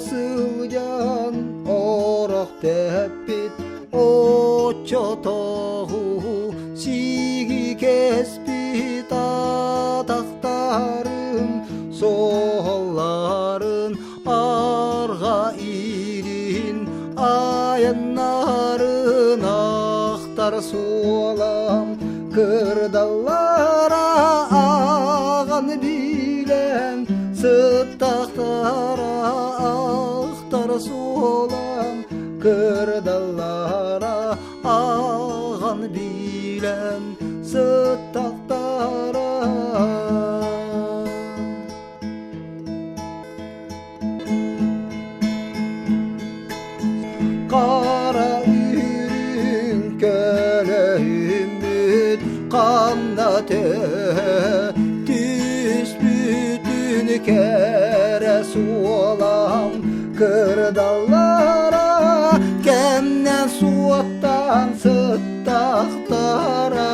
сылдьан орох тэппит оччотооҕу сиги кэспит атахтарым суолларын арҕа иирин айаннарын ахтар суолам кырдаллара ааҕан билэн сыттахтара ахтар суолам кырдаллара ааҕан билэн сыттахтара. Хара үрүҥ көлөһүммүт ханна төһө түспүтүн кэрэ суолам кырдаллара кэмнэн суоттаан сыттахтара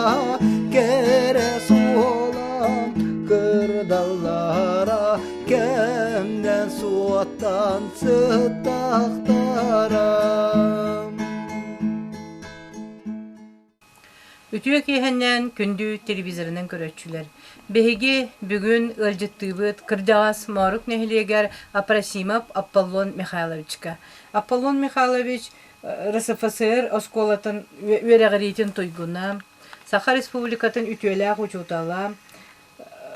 кэрэ суолам кырдаллара кэмнэн суоттан сыттахтара. Үтүө киэһэннээн күндү телевизорынан көрөөччүлэр! Биһиги бүгүн ыалдьыттыыбыт кырдьаҕас Моорук нэһилиэгэр Апросимов Аполлон Михайловичка. Аполлон Михайлович РСФСР оскуолатын үөрэҕириитин туйгуна, Саха Республикатын үтүөлээх учуутала,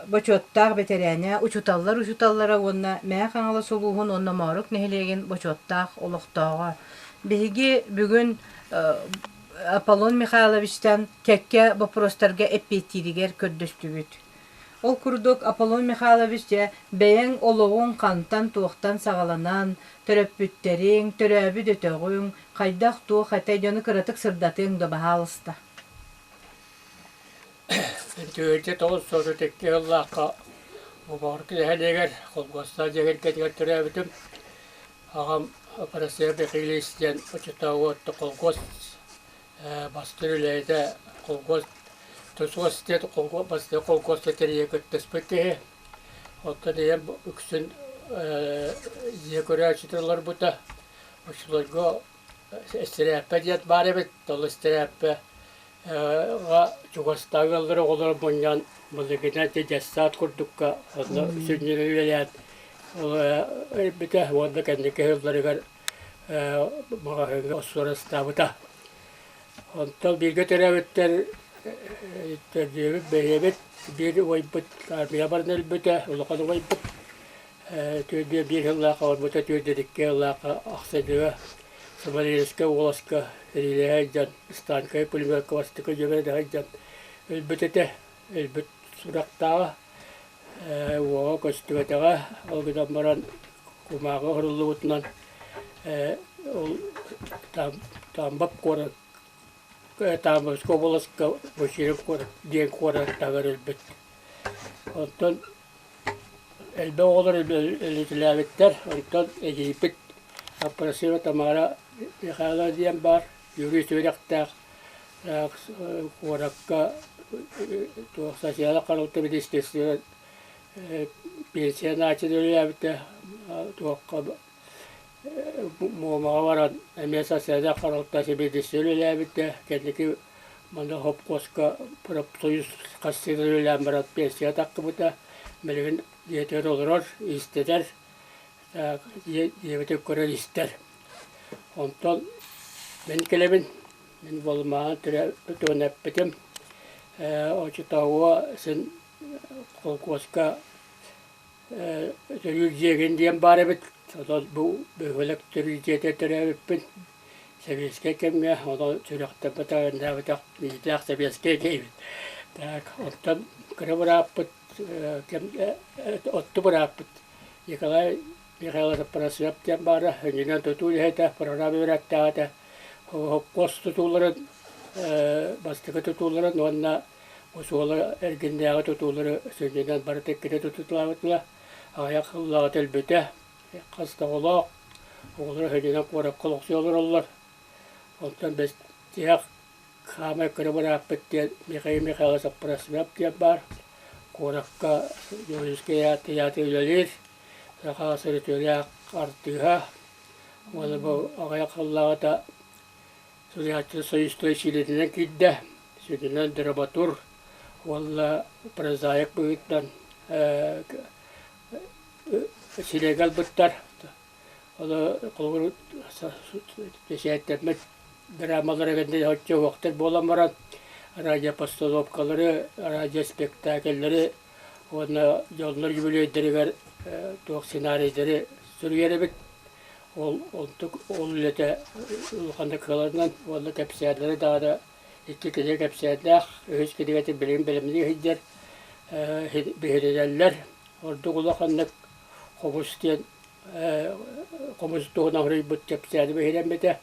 бочуоттаах бэтэрээнэ, учууталлар учууталлара уонна Мэҥэ Хаҥалас улууһун уонна Моорук нэһилиэгин бочуоттаах олохтооҕо. Биһиги бүгүн Аполлон Михайловичтан кэккэ боппуруостарга эппиэттииригэр көрдөстүбүт. Ол курдук Аполлон Михайлович дьэ бэйэҥ олоҕуҥ хантан-туохтан саҕаланан, төрөппүттэриҥ, төрөөбүт өтөҕүҥ, хайдах-туох этэй дьону кыратык сырдатыаҥ да баһаалыста. 1992 сыллаахха Убаҕар нэһилиэгэр холкуостаах дьиэ кэргэнигэр төрөөбүтүм. Аҕам Апарасия Михайлович диэн оччотооҕу холкуос бастыҥ үлэһитэ, холкуос тусуос диэн бастакы холкуоска тэрийэ кыттыспыт киһи. Оттон ийэм үксүн дьиэ көрөөччүтэ олорбута. Оччолорго Эстэрээппэ диэн баар эбит, ол эстэрээппэ чугастааҕы ыаллар оҕолоро мунньан былыргынан ити дьассаат курдукка онно сүнньүнэн үлэлээн өлбүтэ уонна кэнники сылларыгар маҕаһыыҥҥа остуорастаабыта. Онтон бииргэ төрөөбүттэр төрдүөбүт, бэһиэбит, биир убайбыт армия баран өлбүтэ, улахан убайбыт Төрдүө биир сыллаахха барбыта, төрдүө икки сыллаахха ахсынньыга Смоленскай уоласка сэриилэһэ сылдьан, станкай пулеметка бастакы дьүөгэлэһэ сылдьан өлбүт этэ, өлбүт сурахтааҕа, уоҕа көстүбэтэҕэ, ол гынан баран кумааҕы оһоруллубутунан ол Тамбов куорат Тамбовскай уобаласка Бочерев куорат диэн куораттааҕар өлбүт. Оттон элбэх оҕолор өлүтэлээбиттэр, онтон эдьиийбит Апрасева Тамара Михайловна диэн баар, юрист үөрэхтээх, куоракка туох социальнай харалта министерствоҕа пенсия үлэлээбитэ, туохха Муомаҕа баран эмиэ социальнай харалта сэбиэдиссэйэ үлэлээбитэ, кэнники манна хопкуоска профсоюз хассыынан үлэлээн баран пенсияҕа тахсыбыта, билигин дьиэтигэр олорор, иистэнэр, дьиэбитин көрөн истэр. Онтон мин кэлэбин, мин буолумаҕын туһунан эппитим, оччотооҕуга син холкуоска Төрүүр дьиэгин диэн баар эбит, онон бу бөһүөлэк төрүүр дьиэтэ төрөөбүппүн. Сэбиэскэй кэмҥэ онон сүрэхтэммэтэх, биирдээх сэбиэскэй киһибит. Так, оттон кыра бырааппыт отту бырааппыт Николай Михайлович Аппарасыап диэн баара, иннинэн тутуу үлэһитэ, прораб үөрэхтээх этэ. Хоппуос тутууларын, бастакы тутууларын уонна Оскуола эргиннээҕи тутуулары сүнньүнэн барыта иккитэ тутуталаабытыла, аҕыйах сыллааҕыта өлбүтэ. Хас да оҕолоох, оҕолоро сүнньүнэн куоракка олохсуйа олороллор. Онтон бэстиэх хаамай кыра бырааппыт диэн Михаил Михайлович Аппарасимов диэн баар. Куоракка Дьокуускай тыйаатыр үлэлиир. Саха сырытыылаах артыыһа уонна бу аҕыйах сыллааҕыта суруйааччы Союзтуой сиилэтинэн киирдэ. Сүрүнэн драматург уонна прозаик быһыытынан сирэйгэ ылбыттар. Ону холобур бэчээттэммит драмалара кэннэ оччо уһуктар буолан баран радиопостановкалары, радиоспектакльлары уонна дьоннор үбүлүөйдэригэр туох сценарийдары суруйар эбит. Ол онтук ол үлэтэ улаханнык кыаларынан уонна кэпсээннэри даҕаны икки кинигэ кэпсээннээх, үһүс кинигэтин билигин бэлэмнии сылдьар биһирэнэллэр. Ордук улаханнык хомус диэн хомус туһунан суруйбут кэпсээни биһирэммитэ.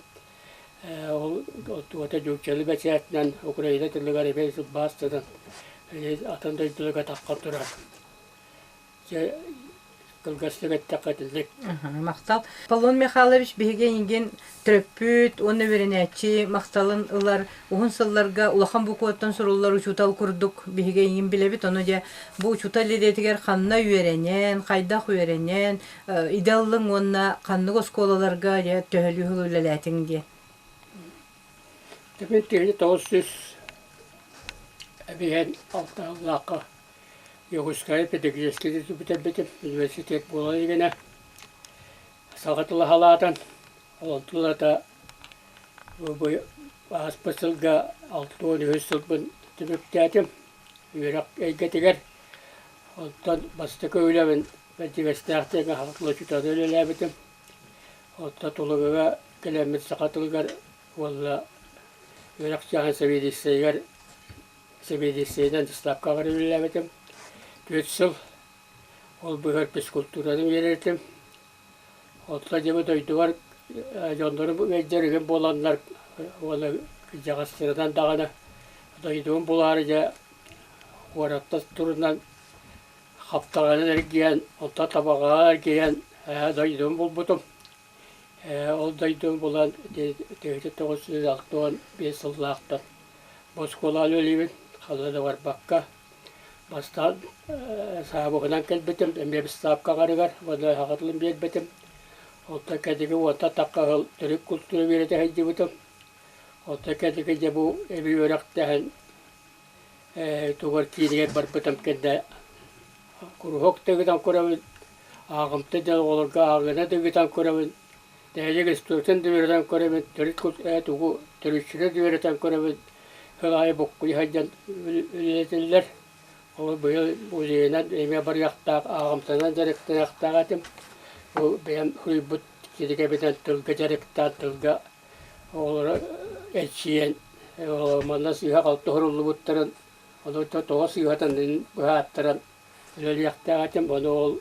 Ол туота дьууччалы бэчээтинэн Украина тылыгар эмиэ сылбаастанан атын дойдуларга таххан турар. Дьэ, кылгастык эттэххэ итинник. Махтал. Аполлон Михайлович биһиги эйигин төрөппүт уонна үөрэнээччи махталын ылар уһун сылларга улахан букваттан суруллар учуутал курдук биһиги эйигин билэбит. Ону дьэ бу учуутал идэтигэр ханна үөрэнэн, хайдах үөрэнэн, идэ ыллыҥ уонна ханнык оскуолаларга дьэ төһөлүү сыл үлэлээтиҥ диэн. Мин тиһини 900 эбиһэн алтааллаахха Якутскай педагогическай бүтэрбитим, университет буола илигинэ саха тыла халаатан, ол тылата бу ааспыт сылга 63 сылбын түмүктээтим үөрэх эйгэтигэр. Оттон бастакы үлэбин Бэрдьигэстээх диэҥҥэ саха тыла учуутала үлэлээбитим. Оттон Тулугуга кэлэммит саха тылыгар уонна үөрэх чааһын сэбиэдиссэйигэр сэбиэдиссэйинэн ставкаҕа үлэлээбитим. Түөрт сыл ол быыһыгар физкультураны үөрэтим. Оттон дьэ дойдубар дьоннорум ыалдьар үһүн буоланнар уонна кырдьаҕастарынан даҕаны дойдубун булаары дьэ куораттан турунан хаптаҕанан эргийэн, онтон табаҕаҕа эргийэн дойдубун булбутум. Ол дойдубун булан 1965 сыллаахтан бу оскуолаҕа үлэлиибин, ханна да барбакка. Бастаан саабыһынан кэлбитим, эмиэ быыстапкаҕарыгар уонна аҕатылын биэрбитим. Онтон кэнники уонтан тахха сыл төрүт култуура үөрэтэ сылдьыбытым. Онтон кэнники дьэ бу эбии үөрэхтэһэн тугар киинигэр барбытым кэннэ куруһуок да ыытан көрөбүн, ааҕымта диэн оҕолорго ааҕыыны да ыытан көрөбүн, нэһилиэк историятын да үөрэтэн көрөбүн, төрүт тугу төрүччүнү да үөрэтэн көрөбүн, сыл аайы буккуйа сылдьан үлэлэтиллэр. Ол быйыл музейынан эмиэ барыахтаах, ааҕымтанан дьарыктаныахтаах этим. Бу бэйэм суруйбут кинигэбинэн тылга дьарыктаан, тылга оҕолору эрчийэн, манна сыыһа-халты уһуруллубуттарын, ону тоҕо сыыһатын быһааттаран үлэлиэхтээх этим. Ону ол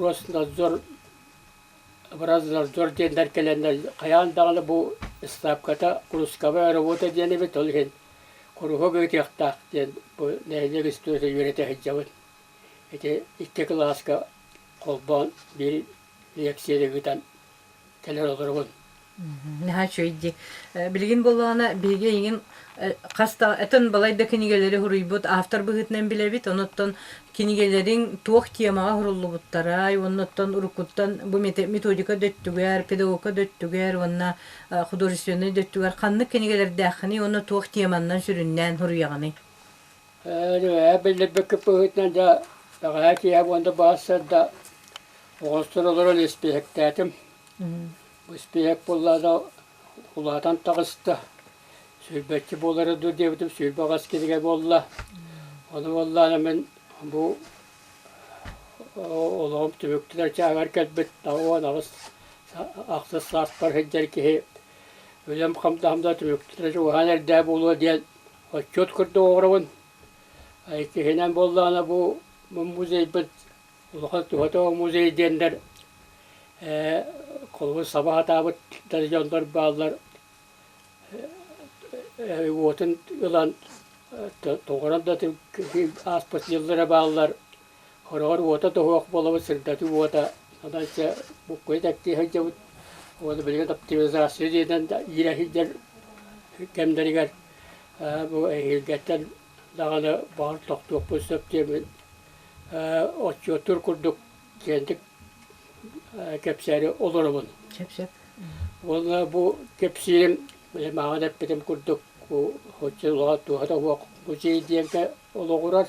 Роснадзор Образнадзор диэннэр кэлэннэр хайаан даҕаны бу ставката курусковая работа диэн эбит, ол иһин куруһуок ыытыахтаах диэн бу нэһилиэк историята үөрэтэ сылдьабын. Ити икки кылааска холбоон биир лиэксийэни ыытан кэлэр олоробун. Наһаа үчүгэй дии. Билигин буоллаҕына биһиги эйигин хас да этэн балай да кинигэлэри суруйбут автор быһыытынан билэбит. Онуттан кинигэлэриҥ туох темаҕа суруллубуттарай уонна оттон уруккуттан бу методика да өттүгэр, педагогика да өттүгэр уонна художественнай да өттүгэр ханнык кинигэлэрдээххиний уонна туох теманнан сүрүннээн суруйаҕыный? Биллэрбиккит быһыытынан дьэ бэҕэһээ киэһэ уонна баҕас да оҕостор олорон испииһэктээтим. Бу испииһэк буоллаҕына улаатан таҕыста. Сүүрбэччэ буолара дуу диэбитим, 28 кинигэ буолла. Ону буоллаҕына мин бу олоҕум түмүктэнэр чааһыгар кэлбит 88 ахсыс сааспар сылдьар киһи үлэм хамнаһым да түмүктэнэ чугаһаан эрдээ буолуо диэн отчуот курдук оҥоробун. Иккиһинэн буоллаҕына бу музейбыт Улахан туһата музей диэннэр холобур саба сатаабыт да дьоннор бааллар уотун ылан тоҕорон да ааспыт дьыллара бааллар хороҕор уота тоһуох буолабыт сырдатыы уота онон чэ буккуйа тэктии сылдьабыт уонна билигин оптимизация диэнэн иирэ сылдьар кэмнэригэр бу эһиилгэттэн даҕаны баҕар тохтуохпун сөп диэммин отчуоттуур курдук киэҥник кэпсээри олоробун. Сөп-сөп. Уонна бу кэпсиирим мааҕын эппитим курдук оччолоох туоһата суох музей диэҥкэ олоҕурар.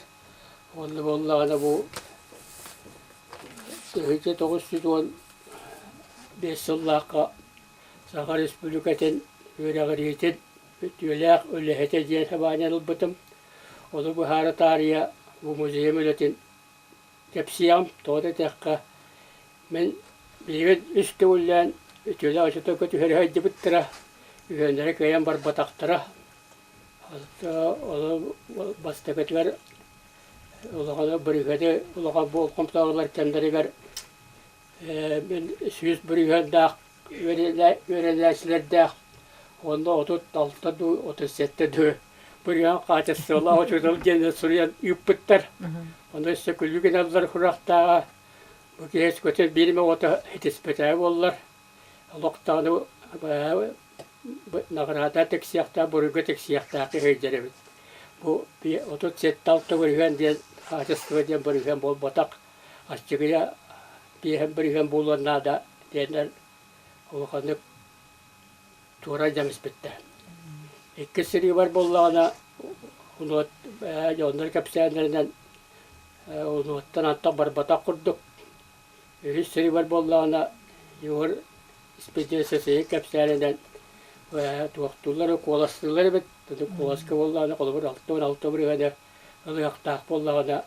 Уонна буоллаҕына бу 1995 сыллаахха Саха Республикатын үөрэҕириитин үтүөлээх үлэһитэ диэн сабаанньан ылбытым. Ону быһаара таарыйа бу музейым үлэтин кэпсиэҕим. Тоҕо да этиэххэ, мин билигин үс төгүллээн үтүөлээх учууталга түһэрэ сылдьыбыттара, үһүөннэрэ кыайан барбатахтара. Ону бастакытыгар улахан бырыһыаны улахан болҕомтоҕо кэмнэригэр мин 100 бырыһыаннаах үөрэнээччилэрдээх уонна 36 дуу, 37 дуу бырыһыан хаачыстыбалаах учуутал диэн суруйан ыыппыттар. Ону өссө күлүү гыналлар сурахтааҕа. Бу киһи өскөтүн биир эмэ оҕото ситиспэтэҕэ буоллар, олохтоону наҕараада тиксиэхтээх, буруйга тиксиэхтээх киһи сылдьар эбит. Бу 37-6 бырыһыан диэн хаачыстыба диэн бырыһыан буолбатах. Аччыгыйа биэһэн бырыһыан буолуон наада диэннэр улаханнык туора дьэҥиспиттэр. Иккис сырыыбар буоллаҕына, унуот дьоннор кэпсээннэринэн унуоттан антах барбатах курдук. Үһүс сырыыбар буоллаҕына, Егор Испэдиэсэсэйи кэпсээнинэн туохтууллар, куоластыыллар эбит. Куоласка буоллаҕына, холобур, 66 бырыһыана ылыахтаах буоллаҕына,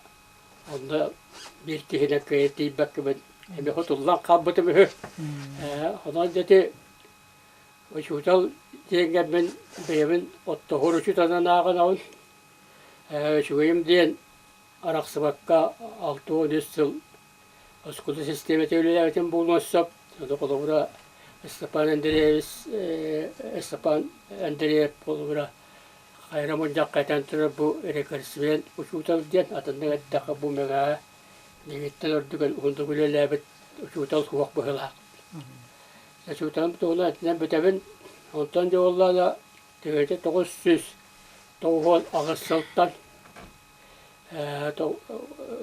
онно биир киһинэн кыайан тиийбэккэбин эмиэ хотуллан хаалбытым үһү. Онон дьэ ити учуутал диэҥҥэ мин бэйэбин оттоһор учууталынан ааҕынабын. Үчүгэйим диэн арахсыбакка 63 сыл оскуола систиэмэтэ үлэлээбитим буолуон сөп. Ону холобура Степан Андреевич Степан Андреев холобура хайра мунньахха этэн турар бу рекордсмен учуутал диэн атыннык эттэххэ бу мэҥэҕэ миигиттэн ордук уһуннук үлэлээбит учуутал суох быһыылаах. Учууталым туһунан этинэн бүтэбин. Онтон дьэ буоллаҕына 1998 сылтан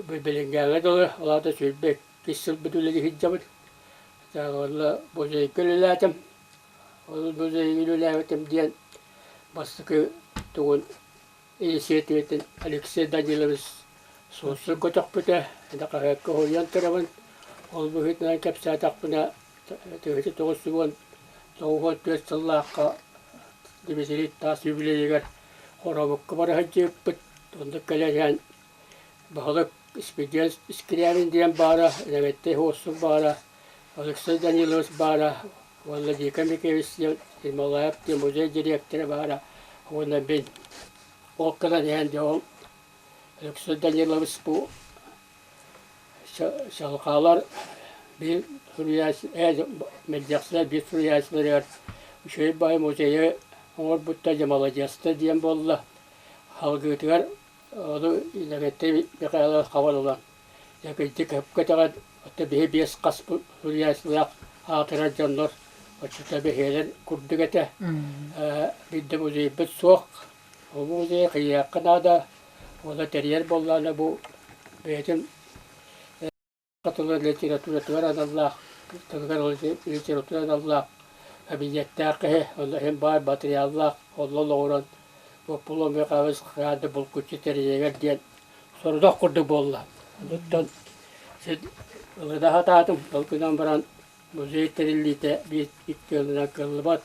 билиҥҥээҥҥэ дылы, ол аата 22 сылбыт үлэлии сылдьабыт. Уонна музейга үлэлээтим. Ол музейга үлэлээбитим диэн бастакы тугун инициативатын Алексей Данилович суолсун көтөхпүтэ. Ити хаһыакка уһуйан турабын. Ол быһыытынан кэпсээтэхпинэ, 1994 сыллаахха Дмитрий Таас юбилейыгар Хоробукка бара сылдьыбыппыт. Оннук кэлэн иһэн баһылык Спидиан Скрябин диэн баара, Левентей Хуосун баара, Алексей Данилович баара уонна Дика Микевич диэн Ермолаев диэн музей дириэктэрэ баара уонна мин. Ол гынан иһэн дьэ ол Алексей Данилович бу Чалҕаалар биир суруйааччы мэлдьэхсилэр биир суруйааччыларыгар үчүгэй баай музейы оҥорбуттар дьэ маладьыастар диэн буолла. Салгыытыгар ону Иннокентий Михайлович хабан ылан дьэ кырдьык сөпкө этэҕин оттон биһи биэс хас суруйааччылаах аатырар дьоннор оччото бэһиэлэр курдук этэ. Биирдэ музейбыт суох. Ол музейы кыйыахха наада. Уола тэрийэр буоллаҕына бу бэйэтин тылын литературатыгар аналлаах, тылыгар литература аналлаах кабинеттаах киһи, онно иһин баай матырыйааллаах, онно олоҕуран Боппулуон Михайлович хайаан да булгуччу тэрийэригэр диэн сорудах курдук буолла. Онуттан син ылына сатаатым, ол гынан баран музей тэриллиитэ биир икки ылынан кыаллыбат.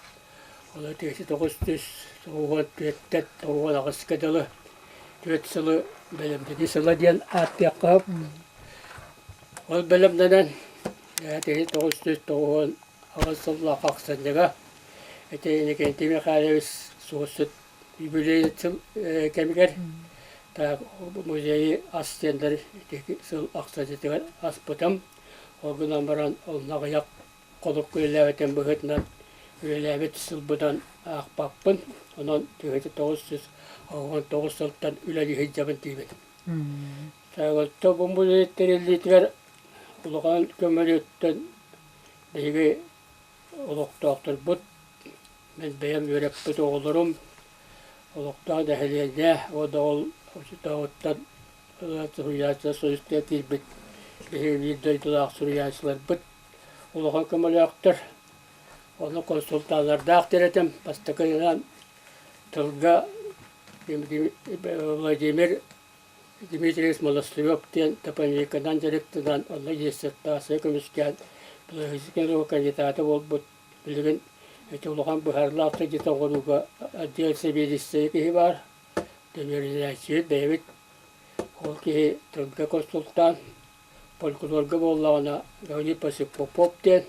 Ол 1994-тэн 98-ка дылы 4 сылы бэлэмнэнии сыла диэн ааттыахха сөп. Ол бэлэмнэнэн 1998 сыллаах ахсынньыга ити Иннокентий Михайлович суосут юбилей сыл кэмигэр музейы ас диэннэр ити сыл ахсынньытыгар аспытым. Ол гынан баран онно аҕыйах хонук үлэлээбитим быһыытынан үлэлээбит сылбынан аахпаппын. Онон 1999 сылтан үлэлии сылдьабын диибин. Оттон бу музей тэриллиитигэр улахан көмөлөттөн биһиги олохтоохторбут, мин бэйэм үөрэппит оҕолорум, олохтоох нэһилиэнньэ уонна ол оччотооҕуттан суруйааччы союзка киирбит. Биһиги биир дойдулаах суруйааччыларбыт улахан көмөлөөхтөр. Ону консультаннардаах диэн Бастакынан тылга Владимир Дмитриевич Монастырев диэн топонимиканан дьарыктанан, онно диссертация көмүскээн, педагогическай кандидата буолбут. Билигин ити улахан быһаарыылаах сылдьыта оҥорууга отдел сэбиэдиссэйэ киһи баар. Дөбүөрүнээччибит бэйэбит. Ол киһи тылга консультант, фольклорга буоллаҕына Леонид Попов диэн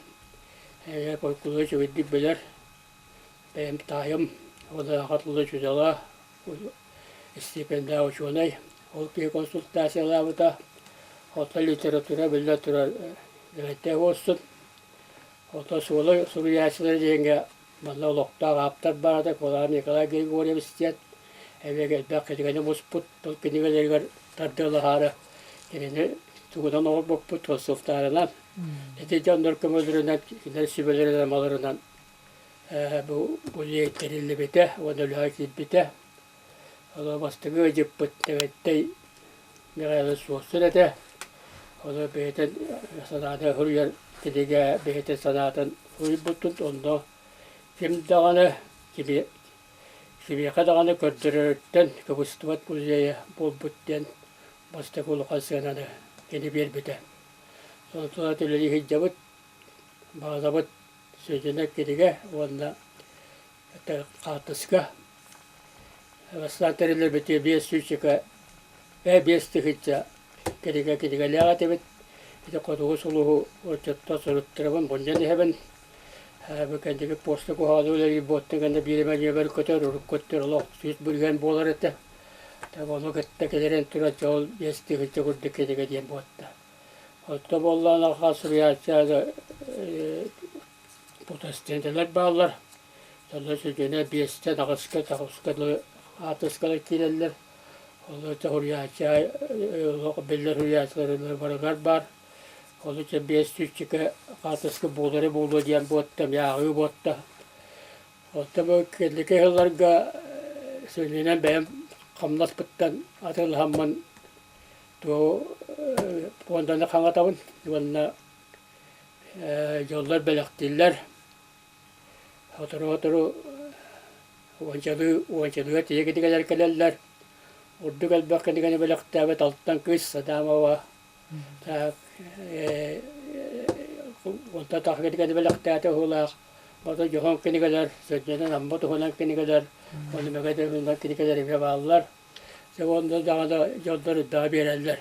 фольклору үчүгэйдик билэр. Бэйэм таайым Удаха тылы учуутала, истиэпэндээх учуонай. Ол киһи консультациялаабыта. Оттон литература биллэн турар Левентей буолсун. Оттон суола суруйааччылар диэҥҥэ манна олохтоох ааптар баар этэ Кулаан Николай Григорьевич диэн эмиэ элбэх кинигэни муспут. Ол кинигэлэригэр тардыалаһаары кинини тугунан оҥорбуппут консультарынан. Ити дьоннор көмөлөрүнэн, кинилэр сүбэлэринэн-амаларынан бу музей тэриллибитэ уонна үлэҕэ киирбитэ. Ону бастакы ыалдьыппыт Левентей Михайлович Суостун этэ. Ону бэйэтин санаатын суруйар кинигэ бэйэтин санаатын суруйбутун онно ким даҕаны кими кимиэхэ даҕаны көрдөрөрүттэн кыбыстыбат музейа буолбут диэн бастакы улахан сыананы кини биэрбитэ. Онтон үлэлии сылдьабыт, баҕарабыт Сүдүнэ кинигэ уонна хаартыска. Бастаан тэриллибитэ биэс сүүсчэкэ, 5000 кинигэ кинигэлээх этибит. Ити Хотугу сулуһу оччоттон суруттарабын, мунньан иһэбин. Бу кэнники поста куһаҕаны үлэлиир буоттан кэннэ биир эмэ нүөмэр көтөр, урукку өттүгэр олох 100% буолар этэ. Ону кытта кэлэрин туран дьэ ол 5000 курдук кинигэ диэн буотта. Оттон буоллаҕына суруйааччы протестиэнтэлэр бааллар. Онно сүдүнэ биэстэн аҕыска, тоҕуска дылы хаартыскалар киирэллэр. Ол суруйааччы биллэр суруйааччылар барыгар баар. Ол ичэ биэс сүүсчэкэ хаартыска буолара буолуо диэн буотта, ааҕыы буотта. Оттон бу кэнники сылларга сүнньүнэн бэйэм хамнаспыттан атыылаһаммын Пуонданы хаҥатабын уонна дьоллор бэлэхтииллэр. Сотору-сотору уончалыы уончалыыга тиийэ кинигэлэр кэлэллэр. Ордук элбэх кинигэни бэлэхтээбит Алтан кыыс Садамова так онтон тахса кинигэни бэлэхтээтэ уһулаах. Ото дьоһун кинигэлэр, сөрдьөнөн Амма туһунан кинигэлэр, уонна Мэгэ туһунан кинигэлэр эмиэ бааллар. Дьэ уонна даҕаны дьоннор үрдэҕэ биэрэллэр.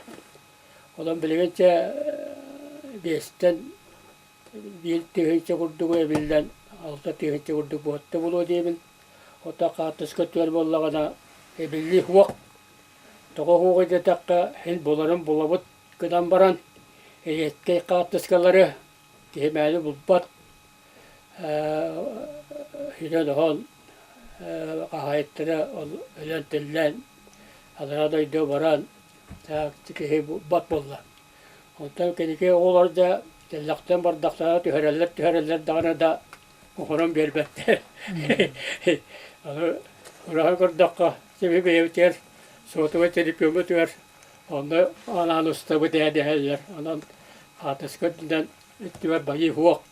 Онон билигин чэ биэстэн 1 тыһыынча курдугу эбиллэн 6 тыһыынча курдук буотта буолуо диэбин. Оттон хаартыска өттүгэр буоллаҕына эбиллии суох. Тоҕо суоҕуй диэтэххэ, син буларын булабыт гынан баран, эриэккэй хаартыскалары киһи мээнэ булбат. Сүтэн-оһон хаһаайыттара өлөн-тиллэн аллараа дойду баран киһи бат буолла. Онтон кэнники оҕолор да тэллэхтэн бардахтара түһэрэллэр түһэрэллэр даҕаны да оҥорон биэрбэттэр. Аны ураһа көрдөххө сиби бэйэбитигэр суотабай телефоммутугар онно анаан устабыт ээ дэһэллэр. Онон хаартыска үрдүнэн өттүгэр байыы суох.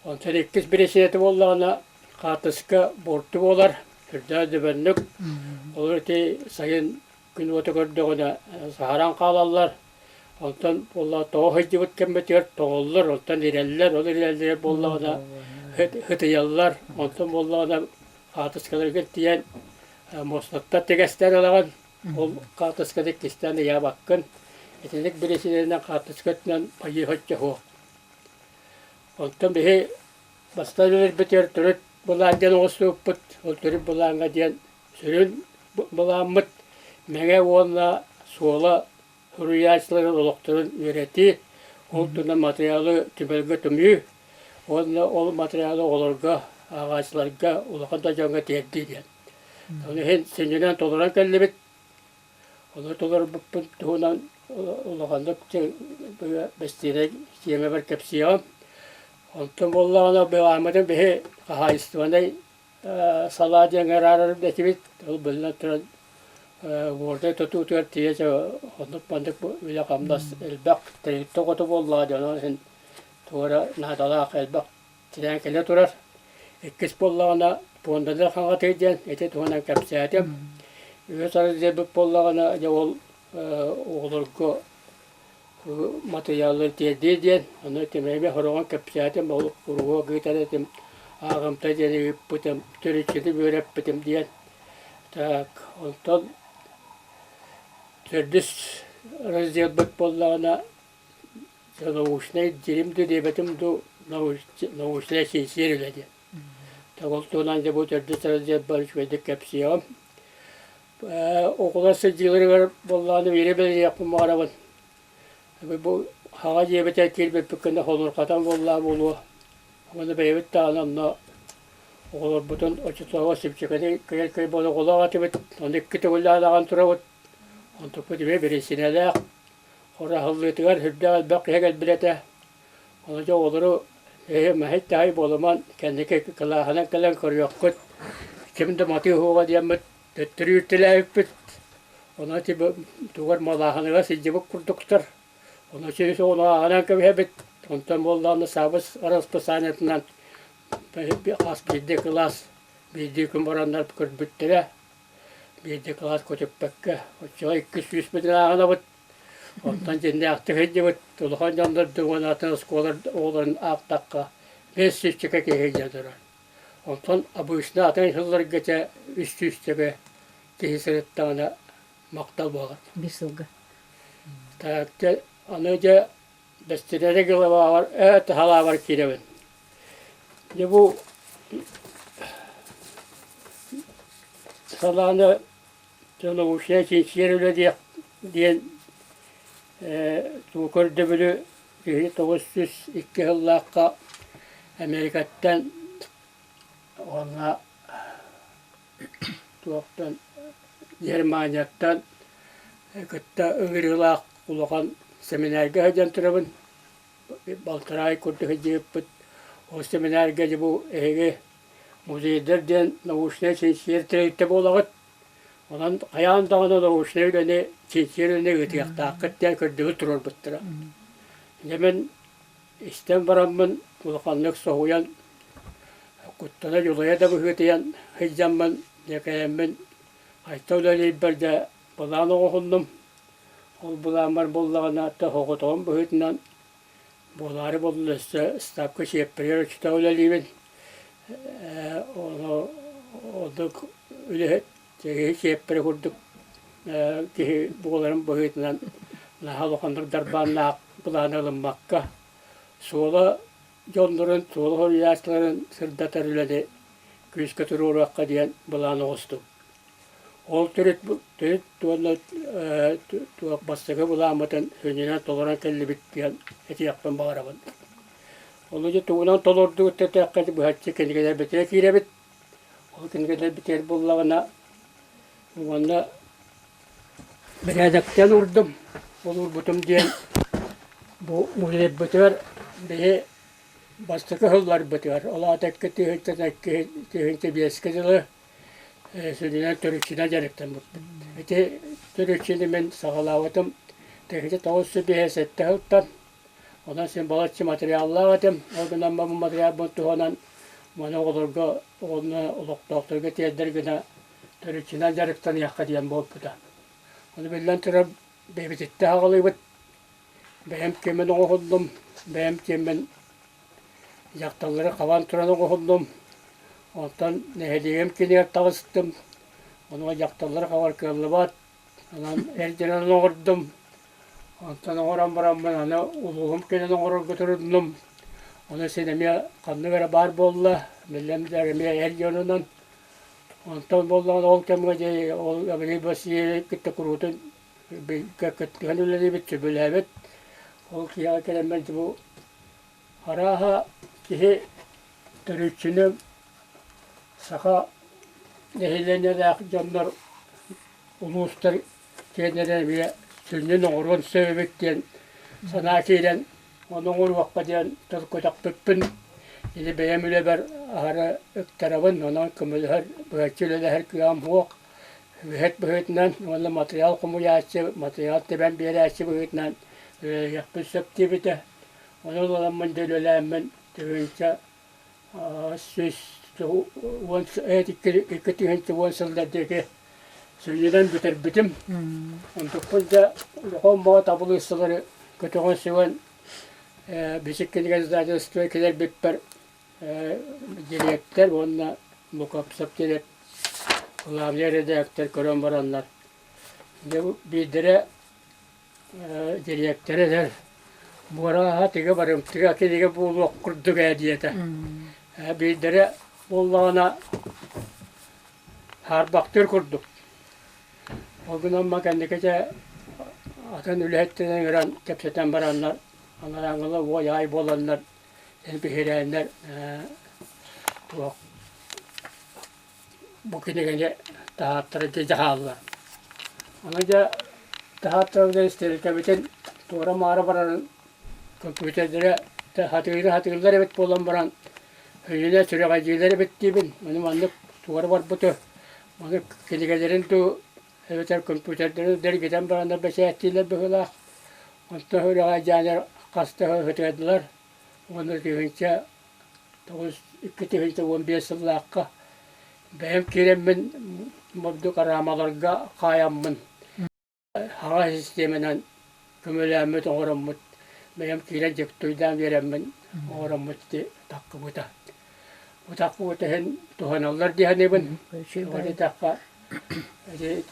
Онтон иккис бирисиэтэ буоллаҕына хаартыска буорту буолар, сүрдээх дөбөннүк. Олор ити сайын күн уота көрдөҕүнэ саһаран хаалаллар. Онтон буоллаҕа тоҕо сылдьыбыт кэммитигэр тоҕоллор, онтон ирэллэр, ол ирэллэрэ буоллаҕына ытыйаллар. Онтон буоллаҕына хаартыскаларга тиийэн муостаттан тигэстээн ылаҕын, ол хаартысканы иккистээн ыйаабаккын. Итинник бирисиэнэн хаартыска өттүнэн байыы соччо суох. Онтон биһи бастаан өлөрбүтүгэр төрүт былаан диэн оҥостубуппут. Ол төрүт былааҥҥа диэн сүрүн былааммыт Мэҥэ уонна Суола суруйааччыларын олохторун үөрэтии, ол туһунан матырыйаалы түмэлгэ түмүү уонна ол матырыйаалы оҕолорго, ааҕааччыларга, улахан да дьоҥҥо тиэрдии диэн. Ол иһин сүнньүнэн толорон кэллибит. Ону толорбуппут туһунан улаханнык бэстиинэй тиэмэбэр кэпсиэҕим. Онтон буоллаҕына былааммытын биһи хаһаайыстыбанай салаа диэҥҥэ араарар этибит. Ол биллэн туран Уордай тутуутугар тиийэ оннук-маннык үлэ-хамнас элбэх тэрилтэ оҕото буоллаҕа дьон ол иһин туох эрэ наадалаах элбэх тирээн кэлэ турар. Иккис буоллаҕына пуонданы хаҥатыы диэн ити туһунан кэпсээтим. Үһүс арыйбыт буоллаҕына дьэ ол оҕолорго матырыйааллары тиэрдии диэн ону Тимэйбэ сороҕун кэпсээтим, ол куруһуок ыытар этим, ааҕымта диэни ыыппытым, төрүччүнү үөрэппитим диэн. Так, онтон төрдүс разделбыт буоллаҕына научнай дирим дуу диэбэтим дуу, научнай чинчийэр үлэ диэн. Так ол туһунан дьэ бу төрдүс разделбар үчүгэйдик кэпсиэҕим. Оҕолор сылдьыыларыгар буоллаҕына биири бэлиэхпин баҕарабын. Бу хаҕа дьиэбитигэр киирбиппит гына холуурхатан буоллаҕа буолуо. Уонна бэйэбит даҕаны онно оҕолорбутун оччотооҕу сипчикэни кыйар-кый буола оҕолоох этибит. Ону икки төгүллээн аҕан турабыт. Онтукпут эмиэ бириисинэлээх. Хор аһыллыытыгар сүрдээх элбэх киһи кэлбит этэ. Ону дьэ оҕолору эһи мэһэй-таһай буолуман кэнники кылааһынан кэлэн көрүөххүт. Ким да матыы суоҕа диэммит төттөрү үүртэлээбиппит. Онон ити тугар малааһыныгар сылдьыбыт курдуктар. Ону сүүс оҕону ааҕынан кэбиһэбит. Онтон буоллаҕына саабыс расписаниетынан хас биирдии кылаас биирдии күн бараннар көрбүттэрэ. Биирдии кылаас көтүппэккэ оччоҕо 200 бүтүн ааҕынабыт. Онтон дьиннээхтик сылдьыбыт улахан дьоннор уонна атын оскуола оҕолорун аахтахха биэс сүүсчэкэ киһи сылдьа турар. Онтон обычно атын сылларга чэ үс сүүсчэкэ киһи сырыттаҕына махтал буолар. Биир сылга. Так, дьэ, аны дьэ бэстилэрэ головаҕар ээ таһалаабар киирэбин. Дьэ бу салааны научнай чинчийэр үлэ диэх диэн тугу көрдөбүлү киһи 902 сыллаахха Америкаттан уонна туохтан Германияттан кытта ыҥырыылаах улахан семинарга сылдьан турабын. Балтараа ый курдук сылдьыбыппыт. Ол семинарга дьэ бу эһиги музейдар диэн научнай чинчийэр тэрилтэ буолаҕыт. Онон хайаан даҕаны научнай үлэни, чинчийэр үлэни ыытыахтааххыт диэн көрдөбүл туруорбуттара. Дьэ мин истэн бараммын улаханнык соһуйан, куттана дьулайа да быһыытыйан сылдьаммын, дьэ кэлэммин хайта үлэлиирбэр дьэ былаан оҥоһуннум. Ол былааммар буоллаҕына соҕотоҕун быһыытынан буолаары буолла өссө ставка чиэппэригэр оччотооҕу үлэлиибин. Ону ордук үлэһит киһи чиэппэрэ курдук киһи буоларын быһыытынан наһаа улаханнык дарбааннаах былааны ылыммакка суола дьоннорун, суола суруйааччыларын сырдатар үлэни күүскэ туруоруохха диэн былаан оҕустум. Ол төрүт төрүт уонна туох бастакы былааммытын сүнньүнэн толорон кэллибит диэн этиэхпин баҕарабын. Ону дьэ тугунан толордубут диэтэххэ быһаччы кинигэлэрбитигэр киирэбит. Ол кинигэлэрбитигэр буллаҕына уонна бэрээдэктэн уурдум. Ол уурбутум диэн бу музейбытыгар биһи бастакы сылларбытыгар, ол аата 2002-тыһыынча дылы сүрүнэн төрүччүнэн дьарыктаммыппыт. Ити төрүччүнү мин саҕалаабытым 1957 сылтан. Онон син балачча материаллаах этим. Ол гынан бу материалбын туһанан маны оҕолорго уонна олохтоохторго тиэрдэр гына төрүччүнэн дьарыктаныахха диэн буолбута. Ону биллэн турар бэйэбититтэн аҕалыыбыт. Бэйэм киэммин оҥоһуллум, бэйэм киэммин дьахталлары хабан туран оҥоһуллум. Онтон нэһилиэгим кинигэр таҕыстым. Онуоха дьахталлары хабар кыаллыбат. Онон эр дьонун оҥордум. Онтон оҥорон бараммын аны улууһум кэлин оҥорорго туруннум. Ону син эмиэ ханнык эрэ баар буолла. Биллэн турар эмиэ эр дьонунан. Онтон буоллаҕына ол кэмҥэ дьэ ол Гаврил Васильевич кытта куруутун кыттыһан үлэлиибит, сөбүлээбит. Ол киһиэхэ кэлэммин бу арааһа киһи төрүччүнү саха нэһилиэнньэлээх дьоннор улуустар киэннэрэ эмиэ сүнньүн оҥоруон сөп эбит диэн санаа киирэн ону оҥоруохха диэн тыл көтөхпүппүн или бэйэм үлэбэр аһара ыктарабын, онон көмөлөһөр, быһаччы үлэлэһэр кыаҕым суох. Үлэһит быһыытынан уонна матырыйаал хомуйааччы, матырыйаал тэбэн биэрээччи быһыытынан үлэлэһиэхпин сөп диэбитэ. Ону ыламмын да үлэлээммин 1110 2010 сыллар диэки сүнньүнэн бүтэрбитим. Онтукпун дьэ улахан баҕа табылыыссалары көтөҕөн сүгэн Бичик кинигэ издательство кэлэрбиппэр дириэктэр уонна Лукапсов диэн главный эрэдээктэр көрөн бараннар дьэ биирдэрэ дириэктэр этэр буорааһа тыга барымтыга кинигэ буолуох курдук ээ диэтэ. Биирдэрэ буоллаҕына хаарбахтыыр курдук. Ол гынан кэнники дьэ атын үлэһиттэрин ыҥыран кэпсэтэн бараннар анарааҥҥылар уой-аай буоланнар биһирээннэр туох бу кинигэни таһааттара дьэ дьаһааллар. Аны дьэ таһааттарбытын истэрикэбитин туора-маара барарын компьютердэрэ хатыыры хатыыллар эбит буолан баран өйүнэ сүрэҕэлдьиилэр эбит диибин. Ону маннык туора барбыты маны кинигэлэрин дуу эбэтэр компьютердэрин дэргитэн бараннар бэчээттииллэр быһыылаах. Онтон сүрэҕэлдьээннэр хаста ыһытыардылар уонна 1009 2015 сыллаахха бэйэм киирэммин бурдук араамаларга хаайаммын хаҥас систиэмэнэн көмөлөөммүт оҥороммут бэйэм киирэн дьыктуйдаан биэрэммин оҥороммут ити таккыбыта. Бу таккыбыта иһин туһаналлар дии саныыбын. Тоҕо диэтэххэ ити